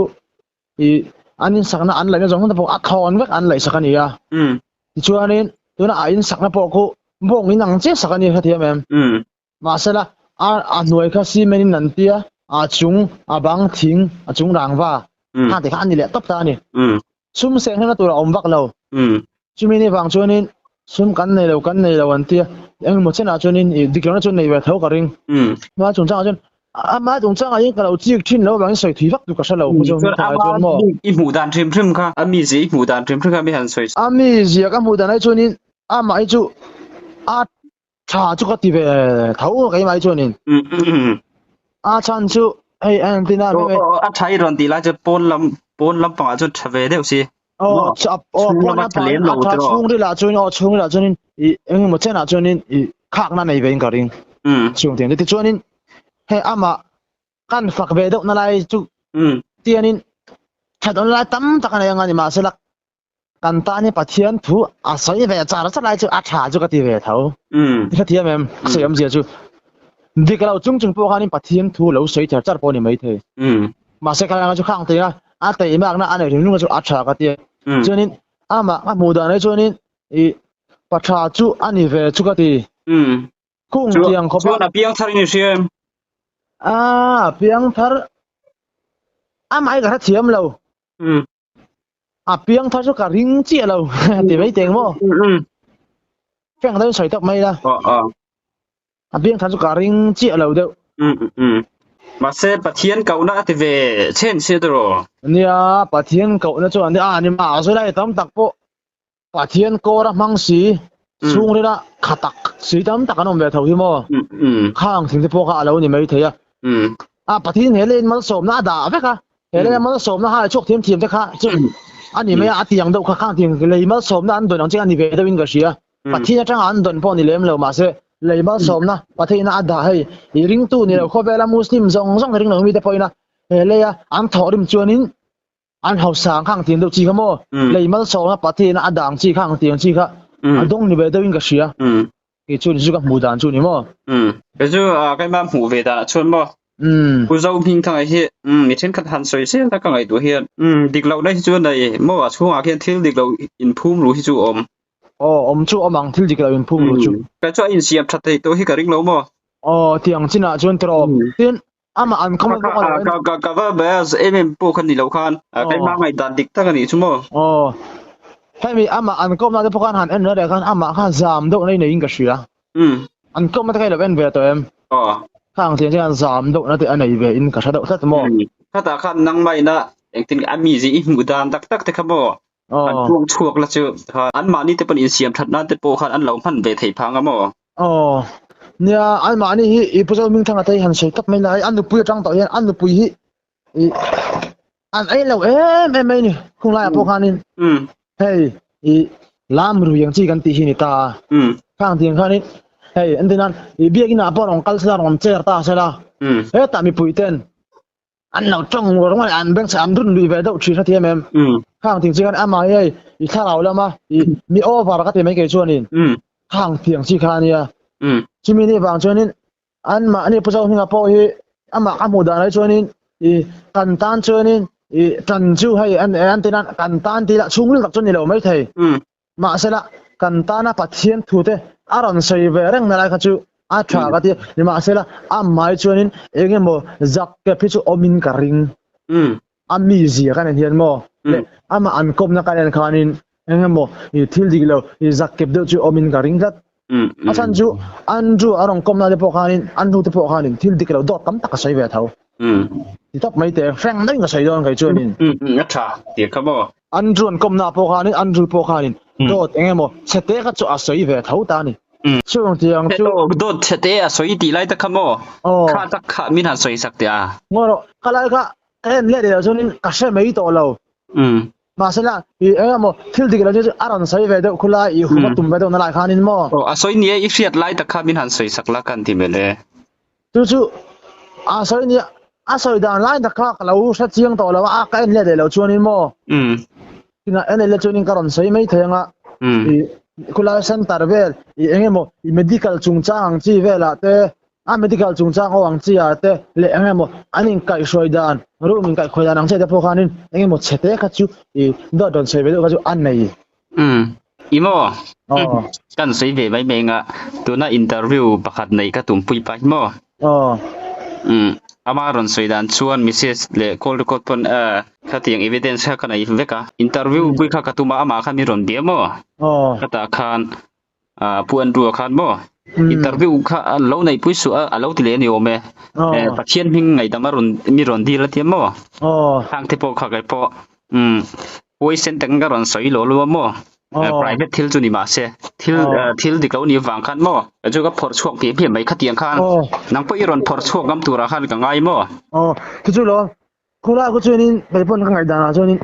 i an insakna an laihna zawng zawng te pawh a thawn vek an laihsak a ni a. Tichuanin tuna a insakna pawh khu bawng in ang chiah sak a ni hrethiam em? Mahsela a a hnuai kha cement in an tia a chung a bang thing a chung rangva khang te kha a ni leh tawp ta a ni. Sum seng hna tur a awm vak lo. Chumi ni vang chuanin sum kan nei lo kan nei lo an tia engemaw chenah chuanin ih dik lohna chu nei ve tho ka ring. Hma chungchangah chuan Amah chungchangah hian ka lo chik thin lo avangin sawi thui vak tur ka hre lo pu John Hmingthanga chuan maw. I hmuh dan hrim hrim kha a mizia i hmuh dan hrim hrim kha mi han sawi. A mizia ka hmuh dan ai chuanin amah hi chu a tha chu ka ti ve tho keimah hi chuanin. A chhan chu hei a entin a. A tha i rawn tih lai chu pawn lam pawn lampangah chuan tha ve deuh si. Aw chap aw pawn lampang a tha chhungril ah chuan aw chhungril ah chuanin ih engemaw chenah chuanin ih khakna nei ve in ka ring chhung tiang te tichuanin hei amah kan fak ve deuh na lai chu tianin that awm lai tam tak a nei anga ni mahsela kan tan hi Pathian thu a sawi ve char char lai chu a tha chu ka ti ve tho i hrethiam em sawi awmzia chu dik lo chung chung pawh khanin Pathian thu lo sawi char char pawh a ni maithei mahse khalai chu khang tia a teimakna a neih ringhlung chu a tha ka tia chuanin amah ka hmuh dan ai chuanin i pa tha chu a ni ve chu ka ti kung tiang khawpa chuan a piang thar in i hria em a piang thar amah hi ka hrethiam lo a piang thar chu ka ring chiah lo ti mai teng maw feng deuh sawi tawp mai la A piang thar chu ka ring chiah lo deuh. Mahse Pathian kohna a ti ve chhen sia tiraw? Nia, Pathian kohna chu an a ni mah zui tam tak pawh Pathian kawr a hmang si, chhungrila kha tak si tam tak an awm ve tho hi maw? Khang thing te pawh kha a lo ni mai thei a. A Pathian he leiin malsawmna a dah vek a, he leia malsawmna hai chhuak thiam thiam te kha chu a ni mai a, a tiang deuh kha khang tiang lei malsawmna an dawn ang chi a ni ve deuhin ka hria. Pathian atanga an dawn pawh ni lem lo mahse lei malsawmna Pathian a dah hei i ringtu ni lo khawvela Muslim zawng zawng ring lo mite pawhin a he leia an thawhrim chuanin an hausa ang khang tiang deuh chi kha maw lei malsawmna Pathian a dah ang chi kha ang tiang chi kha a dawng ni ve deuhin ka hria kei chu ni chu ka hmuh dan chu ni maw. Kei chu keimah hmuh ve danah chuan maw Pu Zo Hmingthanga hi mi thenkhat han sawi zel a ka ngaihtuah hian dik lohna hi chu a nei maw a chhungah khian thil dik lo inphum ru hi chu a awm. Aw, awm chu awm ang, thil dik lo inphum ru chu. Kei chu a insiam that theih tawh hi ka ring lo maw? Aw, tiang chinah chuan tiraw. Tin, amah an comment bawk a lo en. Ka va bias em em pawh kha ni lo khan, keimah ngaihdan dik tak a nih chu maw? Aw, hemi amah an kawmna te pawh khan han en reng reng khan amah kha zam deuh na neiin ka hria. An kawmna te kha i lo en ve tawh em? Aw. Khang tiang chuan zam deuh na te a nei ve in ka hre deuh tlat maw? Khatah khan nangmah ina engtin a mizi i hmuh dan tak tak te kha maw? An puang chhuak la chu anmahni te pawn insiam that nan te pawh khan an lo hman ve thei phang a maw? Aw. Nia, anmahni hi i Pu Zohmingthanga te hi han sawi tak mai la hei a nupui atang tawh hian a nupui hi i an ei lo em em mai ni khung laiah pawh khanin hei I lam rui ang chi kan tih hi ni ta a. Khang tiang khanin hei entir nan i biakin ah pawh rawn kal sela rawn chair ta sela hetah mipui ten an lo tawng ngawr ngawr an beng chhe an run lui ve deuh thin a ti em em. Khang tiang chi khan amah hi hei i thlarau lama i mi over ka ti mai kei chuanin khang tiang chi kha a nia. Chumi nih vang chuanin Anmahni Pu Zohminga pawh hi amah ka hmuh dan ai chuanin i kan tan chuanin i tan chu hei an an tina kan tan tih lah chhungril tak chu ni lo maithei. Mahsela kan tana Pathian thu te a rawn sawi ve reng na lai kha chu a tha ka ti a, nimahsela amah hi chuanin eng emaw zak kep hi chu awmin ka ring. A mizia kan en hian maw leh amah an kawpna kan en khanin eng emaw i thil dik lo i zak kep deuh chu awmin ka ring tlat. A chhan chu Andrew a rawn kawmna te pawh khanin Andrew te pawh khanin thil dik lo dawt tam tak a sawi ve tho. Ti tawp mai teh hreng daih ka sawi dawn kei chuanin. A tha tih kha maw. Andrew an kawmna pawh khanin Andrew pawh khanin dawt eng emaw chhete kha chu a sawi ve tho ta a ni. Chung tiang chu. Dawt chhete a sawi tih lai te kha maw? Kha tak kha min han sawi sak teh a. Ngaw rawh, ka lai kha ka en leh leh loh chuanin ka hre mai tawh lo. Mahsela i eng emaw thil dik lo chu a rawn sawi ve deuh khula i hum a tum ve deuh na lai khanin maw? Aw, a sawi nia i hriat lai tak kha min han sawi sak la ka han ti mel e. Chu chu a sawi nia a sawi dan lai tak kha ka lo hre chiang tawh lo a, ka en leh leh loh chuanin maw? Tina en leh chuanin ka rawn sawi mai thei anga i khulai center vel i eng emaw i medical chungchang ang chi velah te A medical chungchang ho ang chi ah te leh eng emaw an inkaihhruai dan, room inkaihhruai dan ang che te pawh khanin eng emaw chhe te kha chu i dawt rawn sawi ve deuh kha chu a nei. Umm. I maw? Aw. Kan sawi ve mai mai anga tuna interview pakhat neih ka tumpui pah hi maw? Aw. Umm. Ama rawn sawi dan chuan message leh call record pawn khatiang evidence kha ka nei vek a. Interview pui kha ka tum a, amah kha min rawn bia maw? Aw. Khatah khan Pu Andrew a khan maw interview kha a lo neih pui suh a a lo ti leh a ni awm e. Pathian hming ngaihdam a rawn mi rawn dil a tia maw? Hang te pawh kha kei pawh umm huaisen takin ka rawn sawi lo lo a maw? Private thil chu ni mah se thil thil dik lo ni vang khan maw chu ka phawrh chhuak piah piah mai khatiang khan nang pawh i rawn phawrh chhuak ngam turah khan ka ngai maw? Aw chu chu lo Khulai khu chuanin kei pawn ka ngaihdan ah chuanin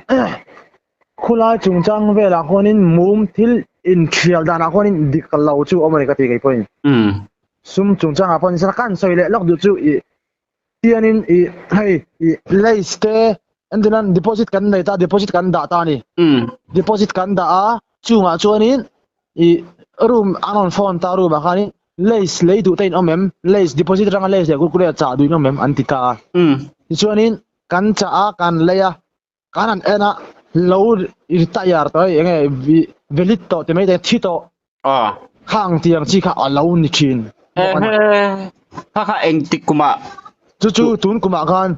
khulai chungchang velah khuanin mum thil inthial danah khuanin dik lo chu awm a ni ka ti kei pawhin. Sum chungchangah pawh ni sela kan sawi leh lawk duh chu ih hianin ih hei ih lace te entirnan deposit kan nei ta deposit kan dah ta a ni. Deposit kan dah a chungah chuanin ih room an rawn phone ta room ah khanin Lace lei duh te in awm em? Lace deposit atanga lace leh kurkure chah duh in awm em? An ti ta a. Tichuanin kan chah a, kan lei a, kan han en a, lo retire tawh hei enge valid tawh ti mai te thi tawh. Khang tiang chi kha a lo ni thin bawk a ni. Kha kha engtik kumah? Chu chu tun kumah khan.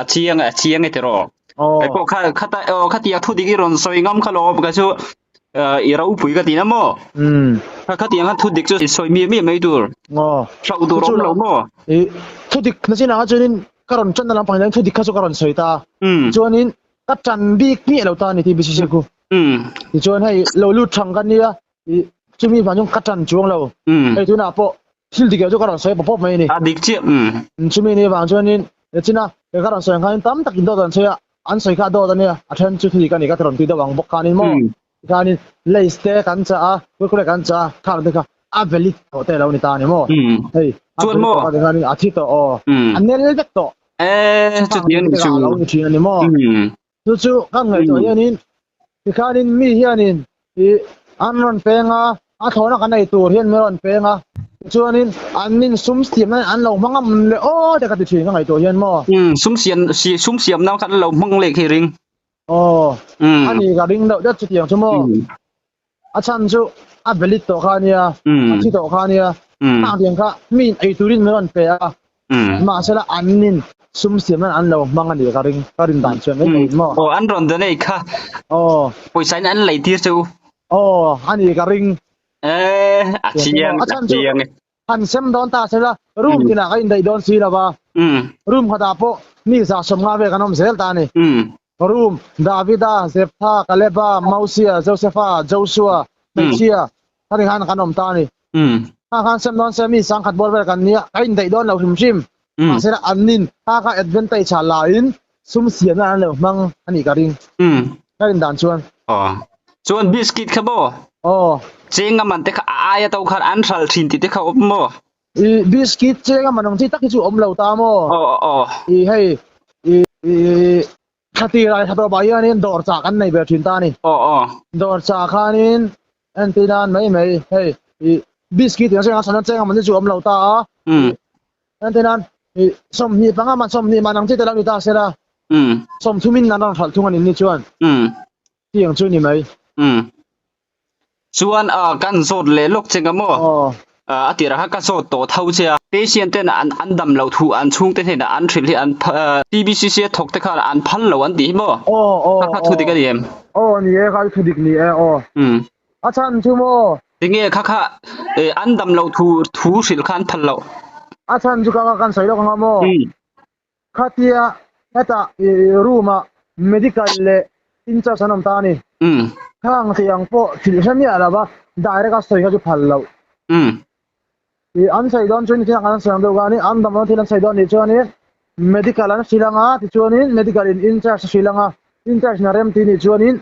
A chiang e, a chiang e tiraw. Kei pawh kha khata aw khatiang thu dik i rawn sawi ngam kha lawm ka chu i ropui ka ti na maw. Kha khatiang khan thu dik chu i sawi miah miah mai tur. Hlauh tur awm lo maw. I thu dik na chin ah chuanin ka rawn tan na lampang hian thu dik kha chu ka rawn sawi ta. Chuanin ka tan bik miah lo ta a ni TBCC khu. Tichuan hei lo lut thang ka nia I chumi vang chuan ka tan chuang lo. Hei tunah pawh thil dik lo chu ka rawn sawi pawp pawp mai a ni. A dik chiah. Chumi ni vang chuanin china he ka rawn sawi ang khanin tam takin dawt an sawi a, an sawi kha dawt a nia, a then chu thil dik a ni ka ti rawn tih deuh ang bawk khanin maw. Tikhanin lace te kan chah a, kurkure kan chah a, khang te kha a valid tawh te lo ni ta a ni maw. Hei a valid tawh a tikhanin a thi tawh aw, a nel vek tawh. Chutiang ni chu. A lo ni thin a ni maw. Chu chu kan ngaihtuah hianin tikhanin mi hianin ih an rawn peng a, a thlawhna kan ei tur hian min rawn peng a, tichuanin an nin sum siam nan an lo hmang a le aw te ka ti thin ka ngaihtuah hian maw. Sum siam sum siam nan khan an lo hmang leh khi ring. Aw, a ni ka ring deuh deuh chutiang chu maw. A chhan chu a valid tawh kha a nia, a thi tawh kha a nia. Khang tiang kha mi in ei turin min rawn pe a, mahsela an nin sum siam nan an lo hmang a ni ka ring, ka rin dan chuan mai mai maw. Aw, an rawn donate kha. Aw. Pawisa in an lei tir che u. Aw, a ni ka ring. Eh, a chiang, a chiang e. Han sem dawn ta sela, room tinah ka indaih dawn si lo va, room khatah pawh mi 150 vel kan awm zel ta a ni. Room, Davida, Zeptha, Kaleba, Mosia, Josefa, Joshua, hmeichhia, khati khan kan awm ta a ni. Kha khan sem dawn se mi 10,000 bawr vel kan nia, ka indaih dawn lo hrim hrim. Mahsela annin kha kha advantage ah lain sum siamna an lo hmang a nih ka ring. Ka rin dan chuan. Chuan biscuit kha maw? Aw. Cheng a man te kha a aia to khan an hral thin tih te kha awm maw? I biscuit cheng a man ang chi tak hi chu awm lo ta maw? Aw aw. I hei i i thla tir ah thla tawp ah hianin dawr chah kan nei ve thin ta a ni. Aw aw. Dawr chah khanin entir nan mai mai hei i biscuit tih ang cheng a cheng a man hi chu awm lo ta a. Entir nan i 25 man 20 man ang chi te lo ni ta sela. 30 in an rawn hralh thung a ni ni chuan. Tiang chu ni mai. Umm. Chuan a kan zawt leh lawk che nga maw? Aw. A tirah khan ka zawt tawh tho che a. Patient ten an an dam loh thu an chhungte hnenah an hrilh hi an TBCC a thawk te khan an phal lo an tih hi maw? Aw aw Kha kha thu dik a ni em? Aw ni e kha thu dik ni e aw. Umm. A chhan chu maw? Tinge kha kha an dam loh thu thu hrilh kha an phal loh? A chhan chu kha kha kan sawi lawk anga maw? Umm. Khatia hetah room ah medical leh in charge an awm ta a ni. Khang tih ang pawh thil hre miah lo va direct a sawi kha chu phal loh. Ih an sawi dawn chuan thil an sawi ang deuh kha a ni, an dam dawn thil an sawi dawn nih chuanin medical an hrilh ang a, tichuanin medical in in charge a hrilh ang a, in charge in a rem tih nih chuanin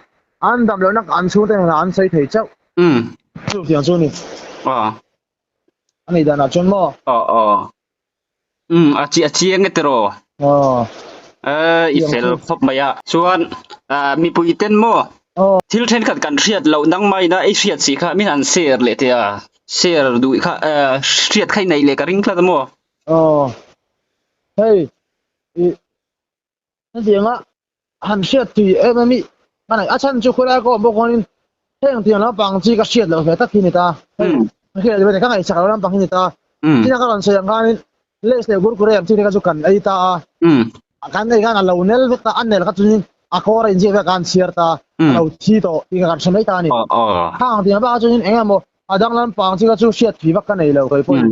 an dam lohna an chhungte hnenah an sawi thei chauh. Chutiang chu a ni. A nih danah chuan maw? Aw aw. Umm a chi a chiang e tiraw? Aw. Eh i fel khawp mai a. Chuan ah mipui ten maw? Aw. Thil thenkhat kan hriat loh nang maina i hriat si kha min han share leh teh a. Share duh kha eh hriat kha i neih leh ka ring tlat a maw? Aw. Hei i Hetianga han hriat tui em em i ka neih a chhan chu khawilai ka awm bawk huanin heng tiang lampang chi ka hriat loh ve tak hi ni ta. Hei ka hriat loh ve ka ngaihsak loh lampang hi ni ta. Tina ka rawn sawi ang khanin Lays leh Kurkure ang chi te kha chu kan ei ta a. Kan ei khan a lo nel vek ta, a nel kha chunin a kawr a inziak vek a an chhiar ta, a lo thi tawh tih kha kan hre mai ta a ni. Khang tiang bakah chuanin eng emaw a dang lampang chi kha chu hriat tui vak ka nei lo kei pawhin.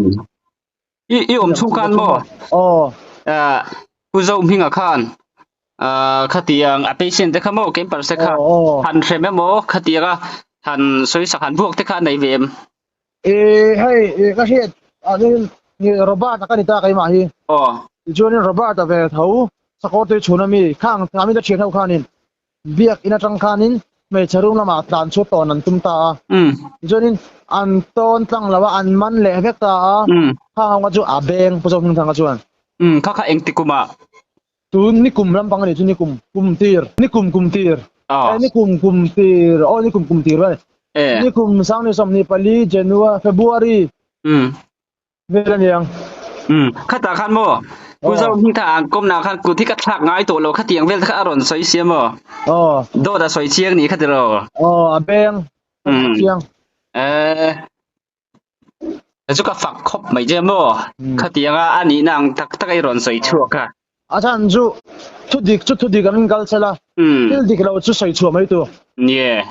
I i awm chhung khan maw? Aw. Eh, Pu Zohminga khan eh khatiang a patient te kha maw camper te kha han hrem emaw khatiang a han sawisak han vuak te kha a nei ve em? Eh hei eh ka hriat ah chuan Robert a ka ni ta keimah hi. Aw. Tichuanin Robert a ve tho sakawr tui chhun ami khang ami te thian ho khanin Biak in atang khanin hmeichhe room lamah tlan chu tawn an tum ta a. Tichuanin an tawn tlang lo a, an man leh vek ta a. Khang ho kha chu a beng Pu Zohmingthanga chuan. Kha kha engti kumah? Tun nikum lampang a nih chu nikum kum tir, nikum kum tir, nikum kum tir, aw nikum kum tir vel. Nikum sangni 24 January, February. Vel a niang. Umm, khatah khan maw? Pu Zo hming kha an kawmna khan kut hi ka thlak ngai tawh lo khatiang vel te kha a rawn sawi sia maw? Aw. Dawt a sawi chiang nih kha tiraw? Aw, a beng. Umm. Chiang. Eh. Chu ka fak khawp mai che maw? Khatianga a nihna ang tak tak i rawn sawi chhuak kha. A chhan chu thu dik chu thu dik angin kal sela, thil dik lo chu sawi chhuah mai tur. Nie.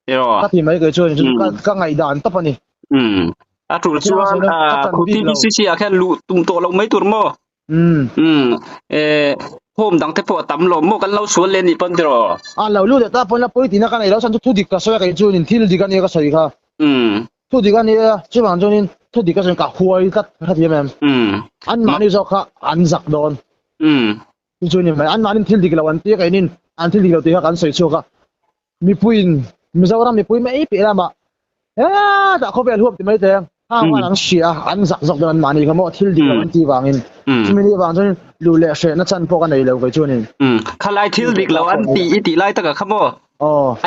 Tiraw? Ka ti mai kei chuan chu ka ka ngaihdan tawp a ni. Umm. A tul chuan a khu TBCC ah khian luh tum tawh loh mai tur maw? Umm. Umm. Eh home dang te pawh a tam lo maw kan lo sual leh nih pawn tiraw? A lo lut leh ta pawn la pawi tihna ka nei lo chuan chu thu dik ka sawi a kei chuan in thil dik a nia ka sawi kha. Umm. Thu dik a nia chuvang chuan in thu dik ka sawi ka huai tlat ka hrethiam em? Umm. Anmahni zawk kha an zak dawn. Umm. Chu chu ni mai anmahni thil dik lo an tia keinin an thil dik lo tih kha kan sawi chhuak a. Mipuiin Mizoram mipui mai piah lamah hetah khawvel huap ti mai teh ang hang khan an hria a, an zak zawk dawn anmahni kha maw thil dik lo an tih vangin. Chumi nih vang chuan luh leh hrehna chan pawh ka nei lo kei chuanin. Khalai thil dik lo an tih i tih lai takah kha maw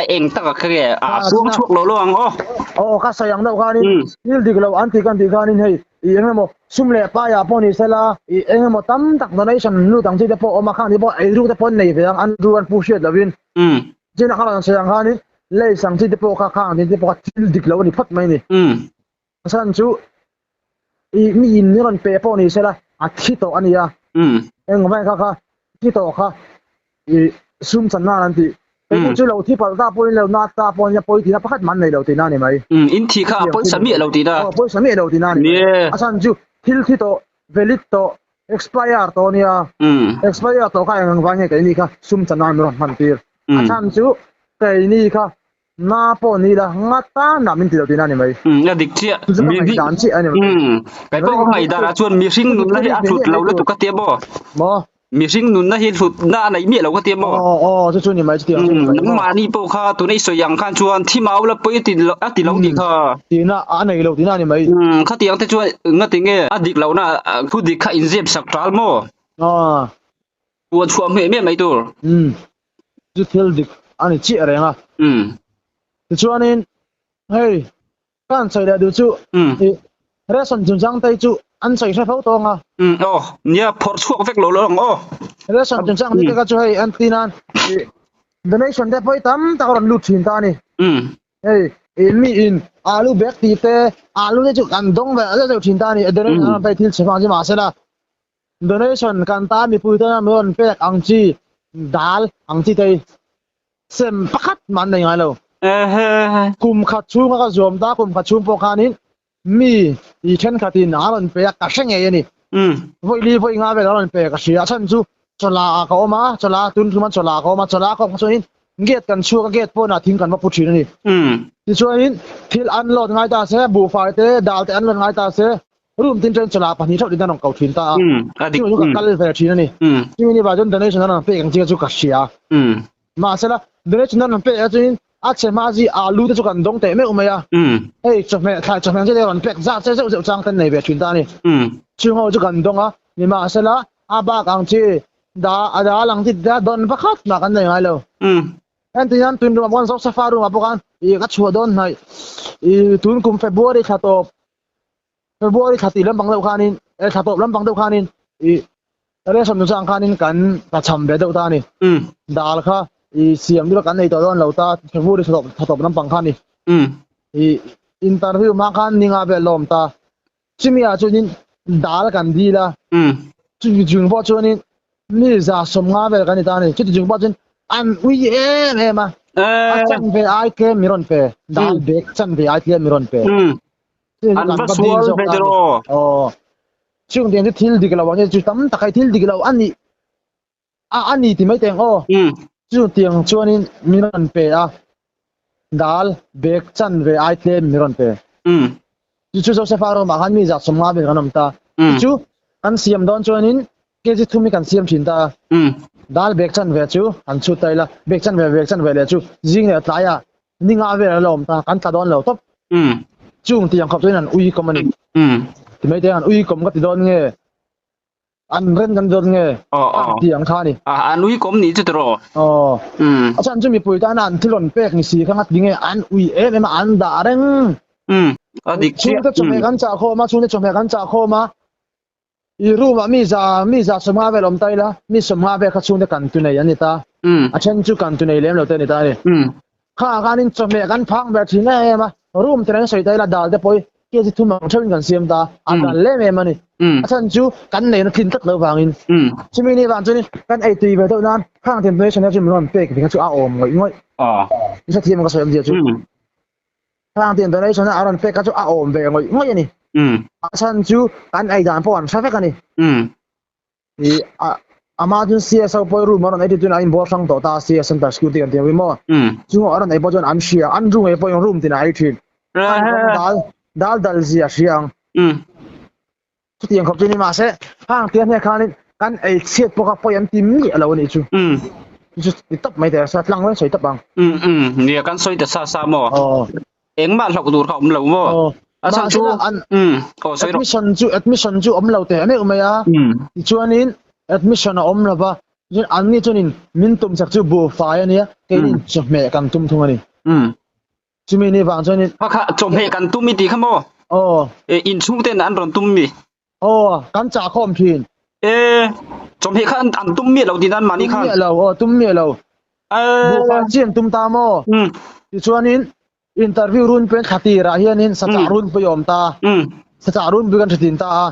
a eng takah kha nge a chuang chhuak lo lo ang aw. Aw ka sawi ang deuh khanin thil dik lo an tih kan tih khanin hei i eng emaw sum leh paiah pawh ni sela i eng emaw tam tak donation lut ang chi te pawh a awm a, khang ni pawh eiruk te pawh an nei ve ang an ru an pu hriat lovin. Chin a kha rawn sawi ang khanin lei sang chi te pawh kha khang din te pawh kha thil dik lo a ni phawt mai a ni. A chhan chu i mi in ni rawn pe pawh ni sela a thi tawh a nia. Engvang kha kha thi tawh kha i sum chan nan an tih. Kei chu lo thi palh ta pawhin lo nat ta pawhin a pawi tihna pakhat man nei lo tihna a ni mai. In thi kha a pawisa miah lo tihna. Aw pawisa miah lo tihna a ni mai. A chhan chu thil thi tawh valid tawh Expire tawh nia. Expire tawh kha eng ang vai nge keini kha sum chan nan rawn hman tir. A chhan chu keini kha na pawh ni la nga tan ah min ti lo tihna a ni mai. A dik chiah. Chu chu ka ngaihdan chiah a ni mai. Kei pawh ka ngaihdan ah chuan mihring nunna hi a hlut lo lutuk ka tia maw? Maw? Mihring nunna hi hlutna a neih miah lo ka ti a maw? Aw aw chu chu ni mai chutiang chu ni mai maw? Nangmahni pawh kha tuna i sawi ang khan chuan thi mau la pawi a ti lo tih kha. Tihna a nei lo tihna a ni mai. Khatiang te chuan ngati nge a dik lohna thu dik kha inzep sak ṭal maw? Aw. Puan chhuah hmeh hmeh mai tur. Chu thil dik a ni chiah reng a. Tichuanin hei Ka an sawi leh duh chu i ration chungchang te hi chu an sawi hre fo tawng a. Umm aw nia phawrh chhuak vek lo lo ang aw. Ration chungchang te ka chu hei an ti nan i donation te pawh hi tam tak a rawn lut thin ta a ni. Hei i mi in alu bag tih te alu te chu kan dawng ve zeuh zeuh thin ta a ni donation an rawn pek thil chhe vang chu mahsela donation kan tan mipui tana min rawn pek ang chi dal ang chi te hi Sem pakhat mah an nei ngai lo. Kum khat chhunga ka zuam ta, kum khat chhung pawh khanin mi i thenkhatin a rawn pe a, ka hre ngei a ni. Vawi li vawi nga vel a rawn pe ka hria. A chhan chu chawla ah ka awm a, chawla tun tum an chawla ah ka awm a, chawla ka awm kha chuanin gate kan chhuak a, gate pawnah thing kan va pu thin a ni. Tichuanin thil unload ngai ta se, buhfai te, dal te unload ngai ta se, room tin chuan chawla pahnih theuh tin an rawn ko thin ta a. Chumi chu ka kal ve thin a ni. Chumi ni vah chuan donation an rawn pek ang chi kha chu ka hria. Mahsela donation an rawn pek ah chuanin a chhe hma chi alu te chu kan dawng teh meuh mai a. Hei chawhmeh thlai chawhmeh ang chi te rawn pek zat zeuh zeuh chang ten nei ve thin ta a ni. Chung ho chu kan dawng a, nimahsela a bak ang chi da a dal ang chi te dawn pakhat mah kan nei ngai lo. Heng hian tun room ah pawh khan Zosafa room ah pawh khan ih ka chhuah dawn hnaih ih tun kum February thla tawp February thla tih lampang deuh khanin eh thla tawp lampang deuh khanin ih ration nu chang khanin kan tla cham ve deuh ta a ni. Dal kha ih siam deuh kan nei tawh dawn lo ta February thla tawp thla tawp lampang kha a ni. Ih interview hma khan ninga vel la awm ta. Chumi ah chuanin dal kan dil a. Chumi chung pawh chuanin mi za 50 vel kan ni ta a ni. Chuti chung pawh chuan an ui em em a. A chanve ai tlem mi rawn pe. Dal bag chanve ai tlem mi rawn pe. An va sual ve tiraw? Aw. Chung tiang chu thil dik lo ang e, chu tam tak hi thil dik lo a ni a a ni ti mai teng aw. Chu tiang chuanin min rawn pe a, dal bag chan ve ai tlem min rawn pe. Chu chu Joseph-a room ah khan mi zat 50 vel kan awm ta. Chu kan siam dawn chuanin kg thum hi kan siam thin ta a. Dal bag chan ve chu an chhut ta ila, bag chan ve bag chan ve leh chu zing leh tlaiah Ni nga vel a la awm ta, kan tla dawn lo tawp. Chung tiang khawp chuan an ui kawm a ni. Ti mai te an ui kawm ka ti dawn nge, an ren kan ti dawn nge, ang tiang kha a ni. An ui kawm nih chu tiraw? Aw. A chhan chu mipui tana an thil rawn pek ni si kha nga ti nge an ui em em a, an dah reng. A dik chiah. Chhungte chawhmeh kan chah khawm a, chhungte chawhmeh kan chah khawm a. I room ah mi za mi za 50 vel awm ta ila, mi 50 vel kha chhungte kan tu nei an ni ta. A then chu kan tu nei lem lo te a ni ta a ni. Kha ah khanin chawhmeh kan phang ber thin em em a, room te an sawi ta ila dal te pawh hi kg thum ang theuhin kan siam ta, a dal em em a ni. A chhan chu kan neihna tlin tlat lo vangin. Chumi ni vang chuanin kan ei tui ve deuh nan khang temptation hi chu min rawn pek ve kha chu a awm ngawih ngawih. I hrethiam ka sawi awmzia chu. Khang tiang donation a rawn pek kha chu a awm ve ngawih ngawih a ni. A chhan chu kan ei dan pawh an hre vek a ni. I a ama chuan CSO pawh room a rawn ei ti chuan a inbual hrang tawh ta a CS Center Security kan tih ang hi maw. Chung a rawn ei pawh chuan an hria, an room ei pawhin room tinah a ei thin. An rawng dal dal dal zia a hria ang. Chutiang khawp chu ni mahse hang tia hne khanin kan ei chhiat pawh kha pawi an ti miah lo a nih chu. Chu ti tawp mai teh sa tlang reng sawi tawp ang. Nia kan sawi ta sa sa maw. Engmah hlauh tur kha awm lo maw. A chhan chu aw sawi rawh. Admission chu admission chu awm lo teh meuh mai a. Tichuanin admission a awm lova chuan anni chuanin min tum chak chu buhfai a nia keinin chawhmeh kan tum thung a ni. Chumi ni vang chuanin. Kha kha chawhmeh kan tum i ti kha maw? Aw. E inchhung ten an rawn tum mi? Aw, kan chah khawm thin. E, chawhmeh kha an tum miah lo tin an mahni khan. Tum miah lo, aw tum miah lo. E. Buhfai chi an tum ta maw? Tichuanin interview run pen thla tirah hianin sachah runpui a awm ta. Sachah runpui kan hre thin ta a.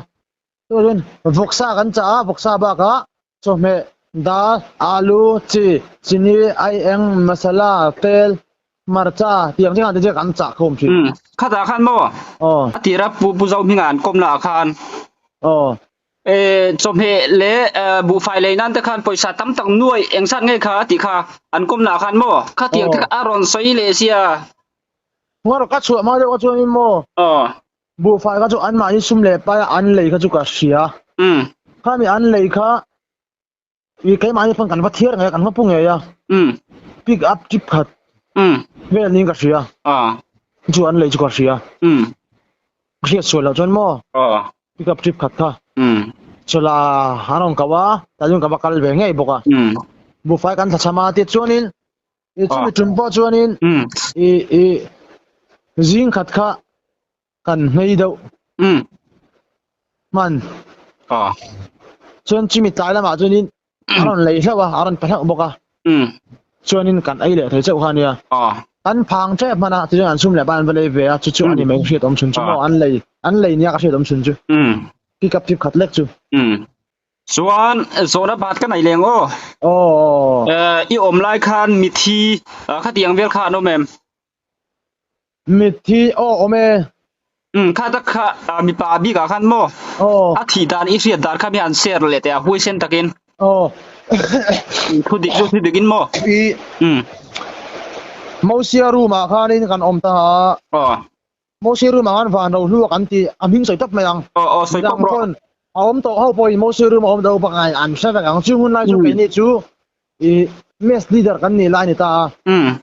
Chuan vawksa kan chah a, vawksa bakah chawhmeh, dal, alu, chi, chini, aieng, masala, tel, hmarcha tih ang chiang te chu kan chah khawm thin. Umm, khatah khan maw? Aw. A tira Pu Pu Zohminga an kawmna ah khan. Aw. E, chawhmeh leh buhfai lei nan te khan pawisa tam tak nuai eng zat nge kha tih kha an kawmna ah khan maw? Khatiang te kha a rawn sawi leh sia. Ngaw ka chhuah hma deuh kha chuanin maw? Aw. Buhfai kha chu anmahni sum leh paia an lei kha chu ka hria. Khami an lei kha. I keimahni pawn kan va thiar ngei a, kan va pu ngei a. Pick up trip khat vel niin ka hria. Chu an lei chu ka hria. Ka hriat sual loh chuan maw pick up trip khat kha chawla an rawn kau a, tah chuan ka va kal ve ngei bawk a. Buhfai kan thla cham a tih chuanin i chumi tum pawh chuanin i i zing khat kha kan hmei deuh hman. Chuan chumi tlai lamah chuanin a rawn lei hlauh a, a rawn pe hlauh bawk a. Chuanin kan ei leh thei chauh kha a nia. Kan phang tep hman a, tichuan an sum leh ban an va lei ve a, chu chu a ni mai ka hriat awm chhun chu maw, an lei an lei nia ka hriat awm chhun chu. Pick up tip khat lek chu. Chuan zawhna bat ka nei leng aw. I awm lai khan mithi khatiang vel kha an awm em? Mitthi aw awm e. Umm kha tak kha mipa bik ah khan maw? Aw. A thih dan i hriat dan kha mi han share leh teh a huaisen takin. Aw. Thu dik chu thu dik in maw? I. Umm. Mosia room ah khanin kan awm ta a. Aw. Mosia room ah khan van ro hlu a kan ti a hming sawi tawp mai ang. Aw aw sawi tawp rawh. Midang pawn a awm tawh ho pawhin Mosia room a awm tawh ho pakhat an hre vek ang. Chung hun lai chu keini chu I mess leader kan nih lai a ni ta a,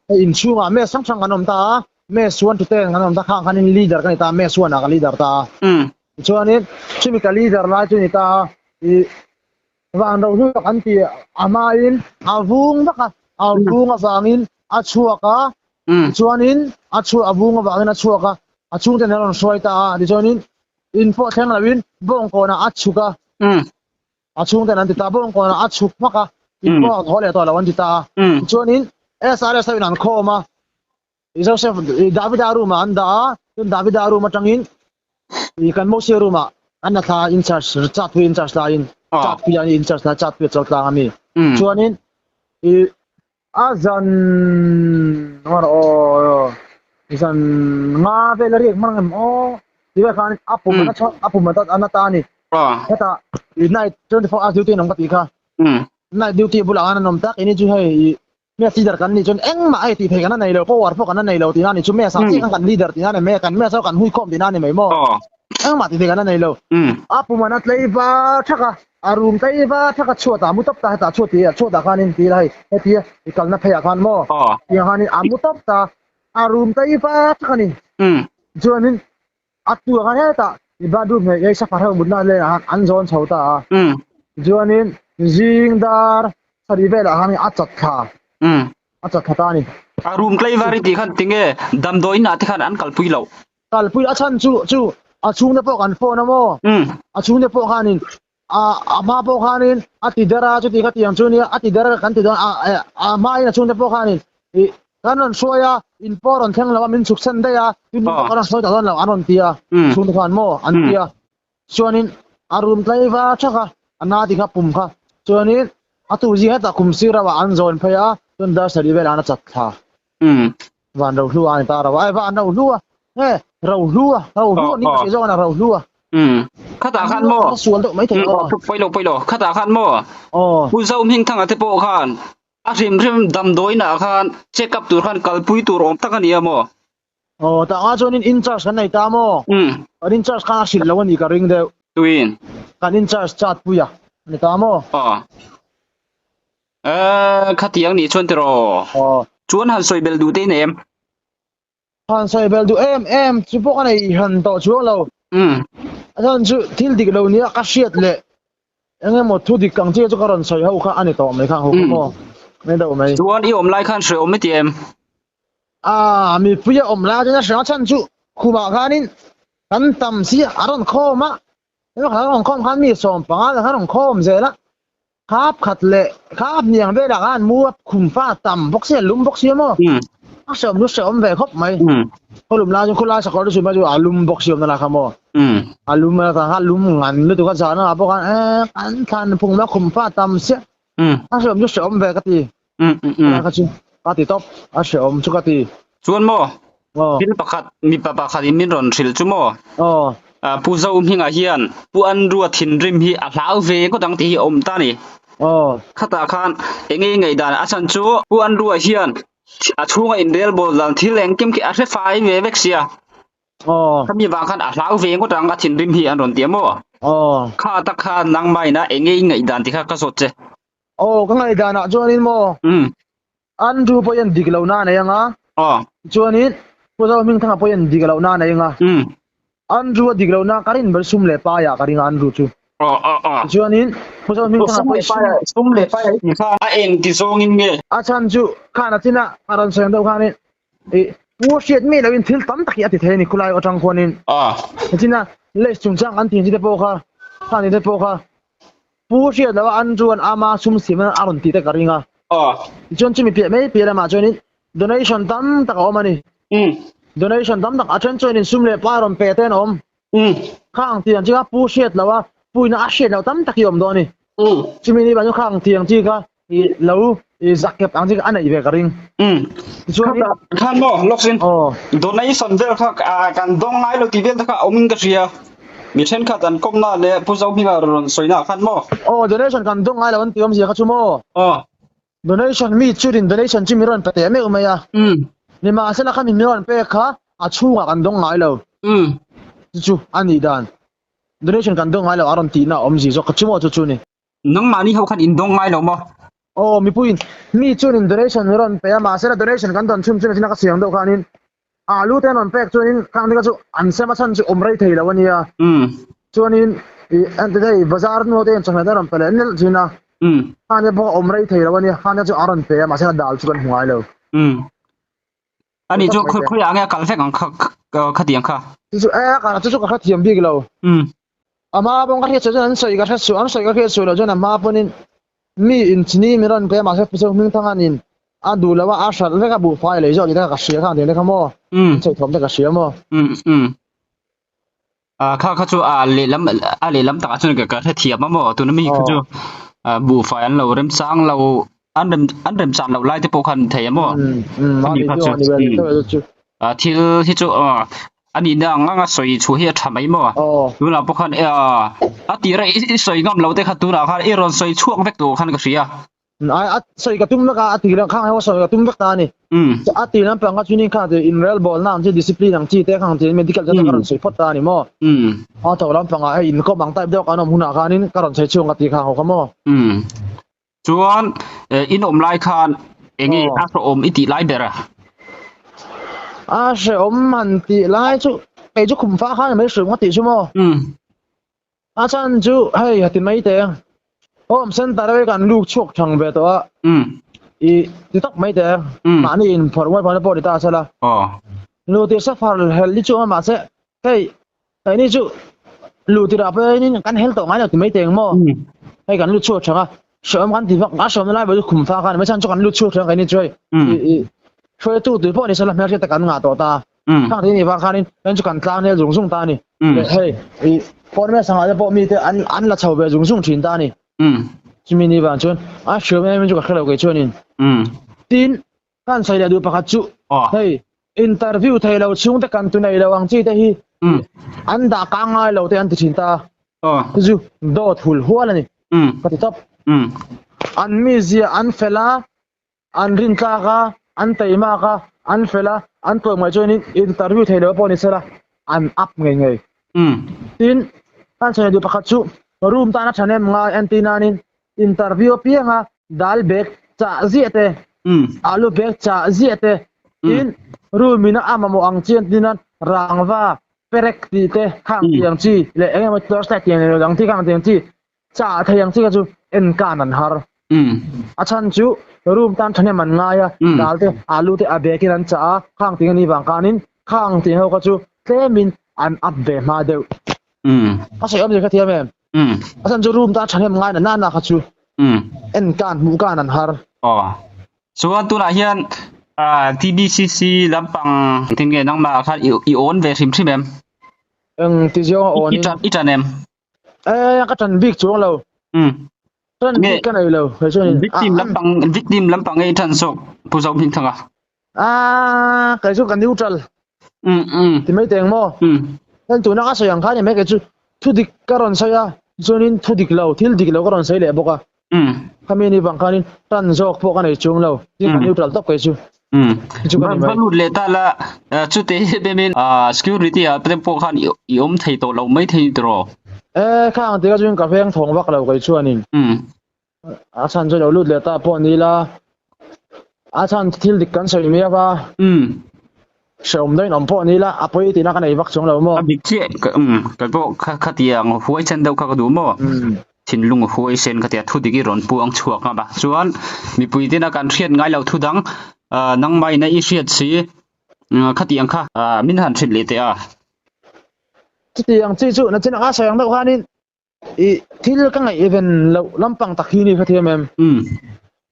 hei inchhungah mess hrang hrang kan awm ta a, mess 1 to 10 kan awm ta, khang khanin leader ka ni ta a, mess 1 ah ka leader ta a. Tichuanin chumi ka leader lai chu a ni ta a, i van rohlu tak an ti a hmain a vung vak a, a vung avangin a chhuak a, tichuanin a chhuah a vung avangin a chhuak a, a chhungten an rawn hruai ta a, tichuanin in pawh thleng loin bawngkawnah a chhuk a. A chhungten an ti ta bawng kawnah a chhuk hmak a, in pawh a haw leh tawh lo an ti ta a. Tichuanin SRS ho in an khawm a, Joseph Davida room ah an dah a, chuan Davida room atangin kan Mosia room ah an la thla a, in charge Chatpui in charge laiin Chatpui an in charge lai Chatpui a chawl tlang a mi. Chuanin i a zan aw zan nga vel a riak hmang em aw ti vel khan a pum a a pum a na ta a ni. Hetah night 24 hours duty an awm ka tih kha. Night duty bulah khan an awm tak ini chu hei mess leader kan nih chuan engmah hei tih theih kan la nei lo power pawh kan la nei lo tihna a ni chu mess ah chiah khan kan leader tihna a ni mai a kan mess ho kan hui khawm tihna a ni mai maw. Engmah tih theih kan la nei lo. A pum a na tlei va thak a, a rum tlei va thak a chhuat ah a mu tawp ta hetah chhuat tih chhuat ah khanin ti ila hei hetia i kalna phei ah khan maw tiang khanin a mu tawp ta a rum tlei va thak a ni. Chuanin a tu ah khan hetah i bathroom hei hei safar ho mutna leh ah khan an zawn chho ta a. Chuanin zing dar sarih velah khan a chat thla a chat thla ta a ni. A rum tlei var i tih khan tinge damdawiin ah te khan an kalpui loh? Kalpui a chhan chu chu a chhungte pawh kan phone a maw? A chhungte pawh khanin a a hma pawh khanin a ti der a chuti kha tiang chu nia a ti der kan ti dawn a a hmain a chhungte pawh khanin ih kan rawn hruai a in pawh rawn thleng lo a min chhuk chhan daih a tin pawh kan rawn hruai ta dawn lo an rawn ti a chhungte khan maw an ti a chuanin a room tlaiva thak a a na ti kha pum kha chuanin a tu zing hetah kum sir ah an zawn phei a chuan dar sarih velah an a chat thla. Van ro hlu a ni ta ro ai van ro hlu a nge ro hlu a ro hlu ni ka hriat zawk a ro hlu a Khatah khan maw sual deuh mai thei aw pawi lo pawi lo khatah khan maw Pu Zo Hming Thanga te pawh khan a hrim hrim damdawiin ah khan check up tur khan kalpui tur awm tak a ni a maw Aw tah nga chuan in charge kan nei ta maw kan in charge khan a hrilh lo a ni ka ring deuh Tuin kan in charge chat pui a ni ta maw Aw Khatiang nih chuan tiraw? Chuan han sawi belh duh te in em? Han sawi belh duh em em chu pawh ka nei han tawh chuang lo. A chhan chu thil dik lo nia ka hriat leh eng emaw thu dik ang chi chu ka rawn sawi ho kha a ni tawh mai kha ho kha maw ni deuh mai. Chuan i awm lai khan hre awm i ti em? A mipui a awm lai chuan a hre a chhan chu khumah khanin kan tam si a rawn khawm a, a rawn khawm khan mi 15 khan a rawn khawm zel a. Khap khat leh khap hniang velah khan mu a khum fa tam bawk sia lum bawk sia maw? A hreawm chu hreawm ve khawp mai. Khaw lum lai chu khawlai sakawr chu chu a lum bawk sia awm na la kha maw? A lum a kha lum ngan lutuk a zan ah pawh khan e kan thlan phung mai a khum fa tam sia. A hreawm chu hreawm ve ka ti. Kha chu ka ti tawp a hreawm chu ka ti. Chuan maw? Thil pakhat mipa pakhat in min rawn hrilh chu maw? Pu Zo Hminga hian Pu Andrew-a thinrim hi a hlau ve ngawt ang tih hi a awm ta a ni. Khatah khan eng nge ngaihdan a chhan chu Pu Andrew-a hian a chhunga inrelbawl dan thil engkim khi a hre fai ve vek sia. Khami vang khan a hlau ve ngawt ang a thinrim hi an rawn ti a maw? Kha tak khan nangmah ina eng nge i ngaihdan tih kha ka zawt che. Aw ka ngaihdan ah chuanin maw Andrew pawh hian dik lohna a nei anga chuanin Pu Zohmingthanga pawh hian dik lohna a nei anga Andrew a dik lohna ka rin ber sum leh paiah ka ring a Andrew chu tichuanin Pu Zohmingthanga pawh hi sum sum leh paiah i tih khan a eng ti zawngin nge? A chhan chu khan a china a rawn sawi ang deuh khanin i Pu hriat mi loin thil tam tak hi a ti thei a ni khulai atang khuanin china lace chungchang an tih chi te pawh kha khan te pawh kha Pu hriat loh a Andrew an ama sum siam a rawn tih te ka ring a. Tichuan chumi piah mai piah lamah chuanin donation tam tak a awm a ni. Donation tam tak a then chuanin sum leh pa rawn pe te an awm. Khang tiang chi kha Pu hriat loh a puina a hriat loh tam tak hi a awm dawn a ni. Chumi ni ban chu khang tiang chi kha i lo i zakkep ang chi kha a neih ve ka ring. Tichuan khan maw lawksin donation vel kha kan dawng ngai lo tih vel te kha a awm in ka hria. Mi thenkhat an kawmna leh Pu Zohminga rawn sawina khan maw? Aw donation kan dawng ngai lo an ti awmzia kha chu maw? Aw. Donation mi churin donation chu mi rawn pe teh meuh mai a. Nimahsela kha mi rawn pek kha a chhungah kan dawng ngai lo. Chu chu a nih dan. Donation kan dawng ngai lo a rawn tihna awmzia zawk kha chu maw chu chu ni. Nangmahni ho khan in dawng ngai lo maw? Aw mipuiin mi chuanin donation min rawn pe a, mahse la donation kan dawn chhun chhun a ka siam deuh khanin alu te an rawn pek chuanin khang te kha chu an sem a chhan chu awm rei thei lo a nia. Chuanin i ente hei bazar hnu te hian chawhmeh te an rawn pe leh nelh thin a, khang te pawh a awm rei thei lo a nia, khang te chu a rawn pe a mahse la dal chu kan hmu ngai lo. Ani chu khawi khawiah nge a kal vek ang kha khatiang kha? Chu chu e a chu chu ka hrethiam bik lo. A hma paw'n ka hriat suh chuan an sawi ka hre suh an sawi ka hriat suh loh chuan a hma pawnin mi inchini min rawn pe a mahse Pu Hmingthanganin a duh lo a a hralh vek a buhfai lei zawk tih te kha ka hria khang tiang te kha maw an sawi thawm te ka hria maw. Kha kha chu a lehlam a lehlam takah chuan ka hrethiam a maw tuna mi kha chu buhfai an lo remchang lo an rem an remchan loh lai te pawh khan thei a maw ani kha chu thil hi chu a nihna ang anga sawi chhuah hi a tha mai maw tunah pawh khan a tira i sawi ngam lo te kha tunah khan i rawn sawi chhuak vek tur khan ka hria. Ai a sawi ka tum vek a, a ti lang khang ho sawi ka tum vek ta a ni. A ti lampang kha chuanin khang ti inrel bawlna ang chi discipline ang chi te khang ti medical te ka rawn sawi phawt ta a ni maw. A tho lampangah hei inkawm ang type deuh kan awm hunah khanin ka rawn sawi chhung ka ti khang ho kha maw. Chuan in awm lai khan enge a hrehawm i tih lai ber a? A hrehawm han tih lai chu kei chu khum fah khan mai hrehawm ka tih chu maw. A chhan chu hei ha ti mai teh ang. Home center a kan luk chhuak thang ve tawh a. I ti tak mai teh ang. Mahni in phawrh muai phawrh na pawh ni ta a sela. Lu tir safar hel ni chu a mahse hei keini chu lu tirah pawhin kan hel tawh ngai lo ti mai teh ang maw. Hei kan lut chhuak thang a. Hreawm kan ti vak a hreawmna lai pawh chu khum fa khan mai chhan chu kan lut chhuak thang keini chu hei. I hruaitu tui pawh ni sela hmelhriat te kan ngah tawh ta. Khang te ni vang khanin kan chu kan tlang nel zung zung ta a ni. Hei i phone me sangah te pawh mi te an an la chho ve zung zung thin ta a ni. Chumi ni vang chuan a hriam em em chu ka hre lo kei chuanin. Tin kan sawi leh duh pakhat chu hei interview thei lo chhung te kan tu nei lo ang chi te hi an dah kang ngai lo te an ti thin ta. Chu dawt hul hual a ni. Ka ti tawp. An mizia an fel a An rintlak a, an teimak a, an fel a, an tlawm ngaih chuanin interview thei lo pawh ni sela an up ngei ngei. Tin, kan sawi duh pakhat chu room tana thahnem ngai an tih nanin interview apianga dal bag chah ziah te, alu bag chah ziah te, tin room in a mamawh ang chi an tih nan rangva, perek tih te, khang tiang chi leh eng emaw torchlight tiang leh dang chi khang tiang chi Chah thei ang chi kha chu en kan an har. A chhan chu room tan thahnem an ngai a, dal te alu te a bag in an chah a, khang ting a nih vang khanin khang ting ho kha chu tlemin an up ve hma deuh. A sawi awmzia kha thiam em? A chhan chu room tan thahnem ngai na na na kha chu en kan hmuh kan an har. Aw. Chuan tunah hian TBCC lampang engtin nge nangmah khan i awn ve hrim hrim em? Eng ti zawng a awn in? I tan em? Eh, ka ṭan bik chuang lo. Ṭan bik ka nei lo. Hei chuan victim lampang victim lampang ei ṭan zawk Pu Zohmingthanga. Ah, kei chu ka neutral. Ti mai teng maw? Heng tuna ka sawi ang khan ni mai kei chu thu dik ka rawn sawi a, chuanin thu dik lo, thil dik lo ka rawn sawi leh bawk a. Khami ni vang khanin ṭan zawk pawh ka nei chuang lo. Tin ka neutral tawp kei chu. Chu ka ni mai. Va lut leh ta la, chute bemin security ah te pawh khan i awm thei tawh lo mai thei tiraw? E, khang tika chuan ka veng thawng vak lo kei chuanin. A chhan chu lo lut leh ta pawh ni la, a chhan thil dik kan sawi miau a. Hrehawm deuhin awm pawh ni la, a pawi tihna ka nei vak chuang lo maw? A dik chiah, kei pawh khatiang huaisen deuh kha ka duh maw? Thinlung huaisen khatia thu dik i rawn puang chhuak ngam a. Chuan mipui tena kan hriat ngai lo thu dang nangmahina i hriat si khatiang kha min han hrilh leh teh a. Chutiang chi chu nachin anga sawi ang deuh khanin i thil ka ngaihven loh lampang tak hi ni ka thiam em?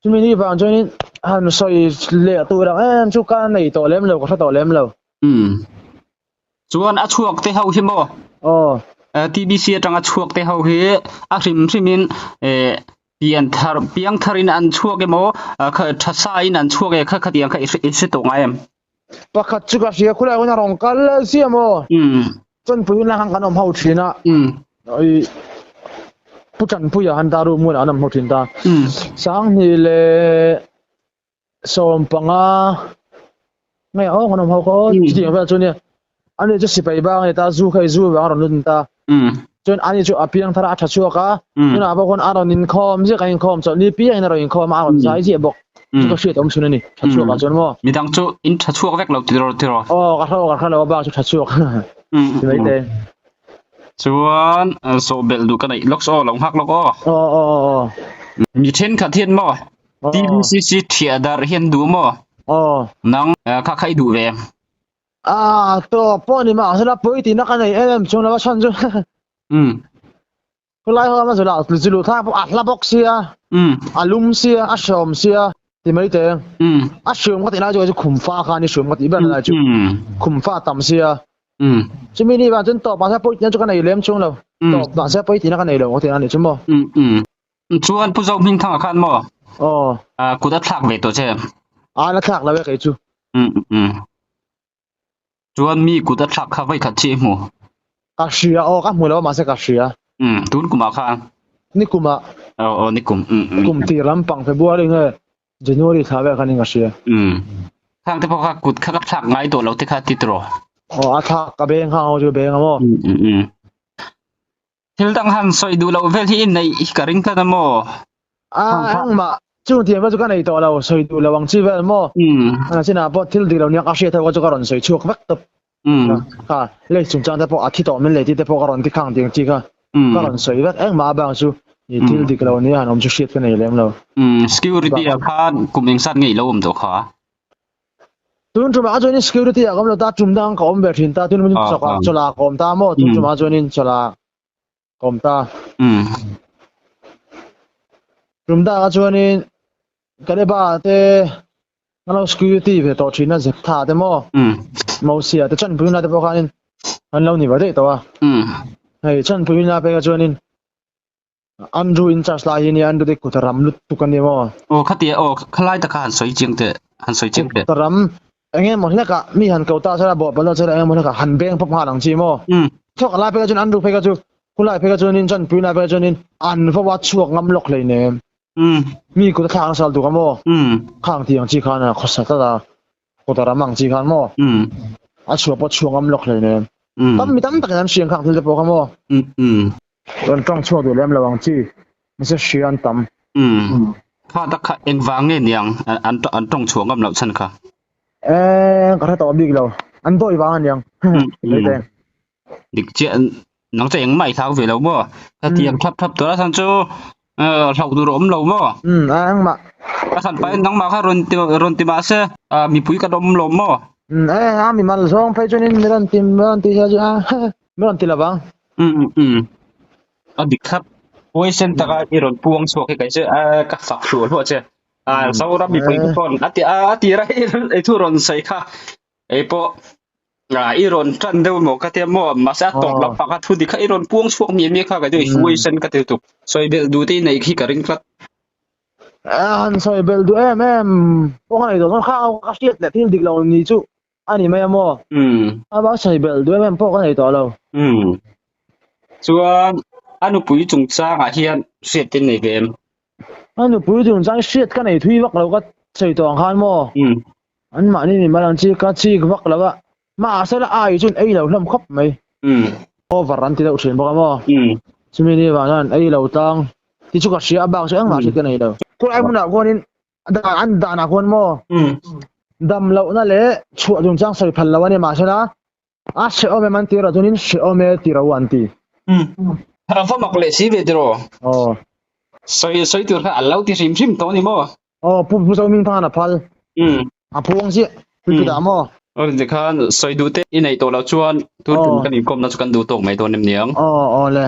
Chumi ni vang chuanin han sawi leh tur ang em chu ka nei tawh lem lo, ka hre tawh lem lo. Chuan a chhuak te ho hi maw? Aw. TBC atanga chhuak te ho hi a hrim hrimin pian thar piang tharin an chhuak emaw tha sa in an chhuak e kha khatiang kha i hre tawh ngai em? Pakhat chu ka hria khulai hun a rawn kal sia maw? Chawnpui hun lai khan kan awm ho thin a. Pu Tanpuia han ta room hunah an awm ho thin ta. Sanghnih leh 15 nge aw kan awm ho kha aw chutiang vel chu nia ani chu sipai bang ani ta zu kha zu vang a rawn lut ta chuan ani chu a piang thar a tha chhuak a tunah pawh khawn a rawn inkhawm ziah kan inkhawm chawlh ni piangin a rawn inkhawm a a rawn zai ziah bawk chu ka hriat awm chhun ani tha chhuak ah chuan maw midang chu in tha chhuak vek lo tiraw tiraw aw ka hre ka hre lo a bak chu tha chhuak ti mai te Chuan zawh belh duh ka neih lawk aw lo nghak lawk aw. Aw aw aw aw. Mi thenkhat hian maw TBCC thiah darh hian duh maw? Aw. Nang kha kha i duh ve em? Ah tawp pawh ni mah sela pawi tihna ka nei em em chuang lo a chhan chu. Um. Khulai ho a zula zulu thlak pawh a hla bawk sia. Um. A lum sia a hreawm sia ti mai te. Um. A hreawm ka tih lai chu kei chu khum fa kha ni hreawm ka tih ber lai chu. Um. Khum fa tam sia. Um. Chumi ni vang chuan tawp mahse pawi tihna chu ka nei lem chuang lo. Um. Tawp mahse pawi tihna ka nei lo ka tih a ni chu maw. Um um. Chuan Pu Zohmingthanga khan maw? Aw. Ah kut a thlak ve tawh che. Ah la thlak lo e kei chu. Um um. Chuan mi kut a thlak kha vawi khat chi i hmu. Ka hria aw ka hmu lo a mahse ka hria. Um tun kumah khan. Ni kumah. Aw aw ni kum um um. Kum tir lampang February nge January thla vel khan in ka hria. Um. Khang te pawh kha kut kha ka thlak ngai tawh lo te kha ti tawh. Aw a thlak ka beng kha ho chu beng a maw. Um um um. Thil dang han sawi duh loh vel hi i neih hi ka ring tlat a maw? A engmah chung thiam vel chu ka nei tawh lo, sawi duh lo ang chi vel maw? A chinah pawh thil dik lo nia ka hriat ho kha chu ka rawn sawi chhuak vek tawp. Kha lei chungchang te pawh a thi tawh min lei tih te pawh ka rawn ti khang tih ang chi kha ka rawn sawi vek. Engmah a bang chu i thil dik lo nia han awm chu hriat ka nei lem lo. Security ah khan kum engzat nge i lo awm tawh kha? Tun tumah chuanin security ah ka awm lo ta, tum dang ka awm ve thin ta, tun tumah chawlh ah ka awm ta maw, tun tumah chuanin chawlh ah ka awm ta. Tum dangah chuanin Kaleba te ka lo security ve tawh thin a, Zeptha te maw, Mosia te Chanpuina te pawh khanin an lo ni ve daih tawh a. Hei Chanpuina pekah chuanin Andrew in charge lai hi nia Andrew te kut a ram lutuk a ni maw? Aw khatia aw khalai taka han sawi chiang teh han sawi chiang teh. Kut a ram eng emaw hlekah mi han ko ta sela bawh pawlh sela eng emaw hlekah han beng pawp nghal ang chi maw? Thawk lai phei kha chuan Andrew phei kha chu khulai phei kha chuanin chanpui lai phei kha chuanin an va a chhuak ngam lawk hleinem. Mi kut a thlak nasa lutuk a maw? Khang tih ang chi khan a khawsa tlat a. Kut a ram ang chi khan maw? A chhuah pawh chhuak ngam lawk hleinem. Tam mi tam takin an hriang khang thil te pawh kha maw? Rawn tawng chhuak duh lem lo ang chi, mahse hria an tam. Umm. Kha tak kha engvang nge niang an an tawng chhuah ngam loh chhan kha? Eee ka hre tawh bik lo, an dawi vang aniang. Hei Dik chiah nang chu engmah i thlau ve lo maw? Ka tiang thlap thlap tur a chhan chu hlauh tur a awm lo maw? Umm a engmah. A chhan pahin nangmah kha rawn ti rawn ti mahse mipui kan awm lo maw? Umm e a mimal zawng phei chuanin mi rawn ti mi rawn ti sia chu a mi rawn ti lovang. Umm umm a dik thlap. Huaisen taka i rawn puang chhuak hi kei chu ka fak hluah hluah che. Zoram mipui te pawn a ti a tira i thu rawn sawi kha Hei pawh i rawn tan deuh maw ka tia maw mahse a tawp lampang kha thu dik kha i rawn puang chhuak miah miah kha ka ti huai sen ka ti lutuk sawi belh duh te i neih khi ka ring tlat. Han sawi belh duh em em pawh ka nei tawh chuan kha ka hriat leh thil dik lo ni chu a ni mai a maw a bak sawi belh duh em em pawh ka nei tawh lo. Chuan a nupui chungchangah hian hriat te nei ve em? A nupui chungchang hriat ka nei thui vak lo ka sawi tawh ang khan maw. An mahni ni mal ang chi ka chik vak lo a, mahse la ai chuan ei lo hlawm khawp mai. Over an ti deuh thin bawk a maw? Chumi ni vang chuan ei lo tlang. Tih chu ka hria a bak chu engmah hriat ka nei lo. Khulai hmunah khuanin dan an danah khuan maw dam lohna leh chhuah chungchang sawi phal lo a ni mahsela a hrehawm em an ti erawh chuanin hrehawm e ti ro an ti. A va mak leh si ve tiraw? Aw. Sawi sawi tur kha an lo ti hrim hrim tawh a ni maw? Aw Pu Pu Zohming khan a phal. A phuang chiah. Pu Pu dah maw? Aw tikhan sawi duh te i neih tawh loh chuan tun tum kan inkawmna chu kan duh tawk mai dawn em niang. Aw aw le.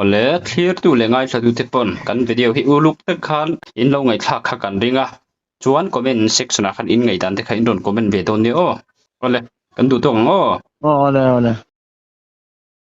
Awle thlirtu leh ngaithlatu te pawn kan video hi uluk tak khan in lo ngaihthlak kha kan ring a, chuan comment section ah khan in ngaihdan te kha in rawn comment ve dawn nia aw. Awle kan duh tawk ang aw. Aw awle awle.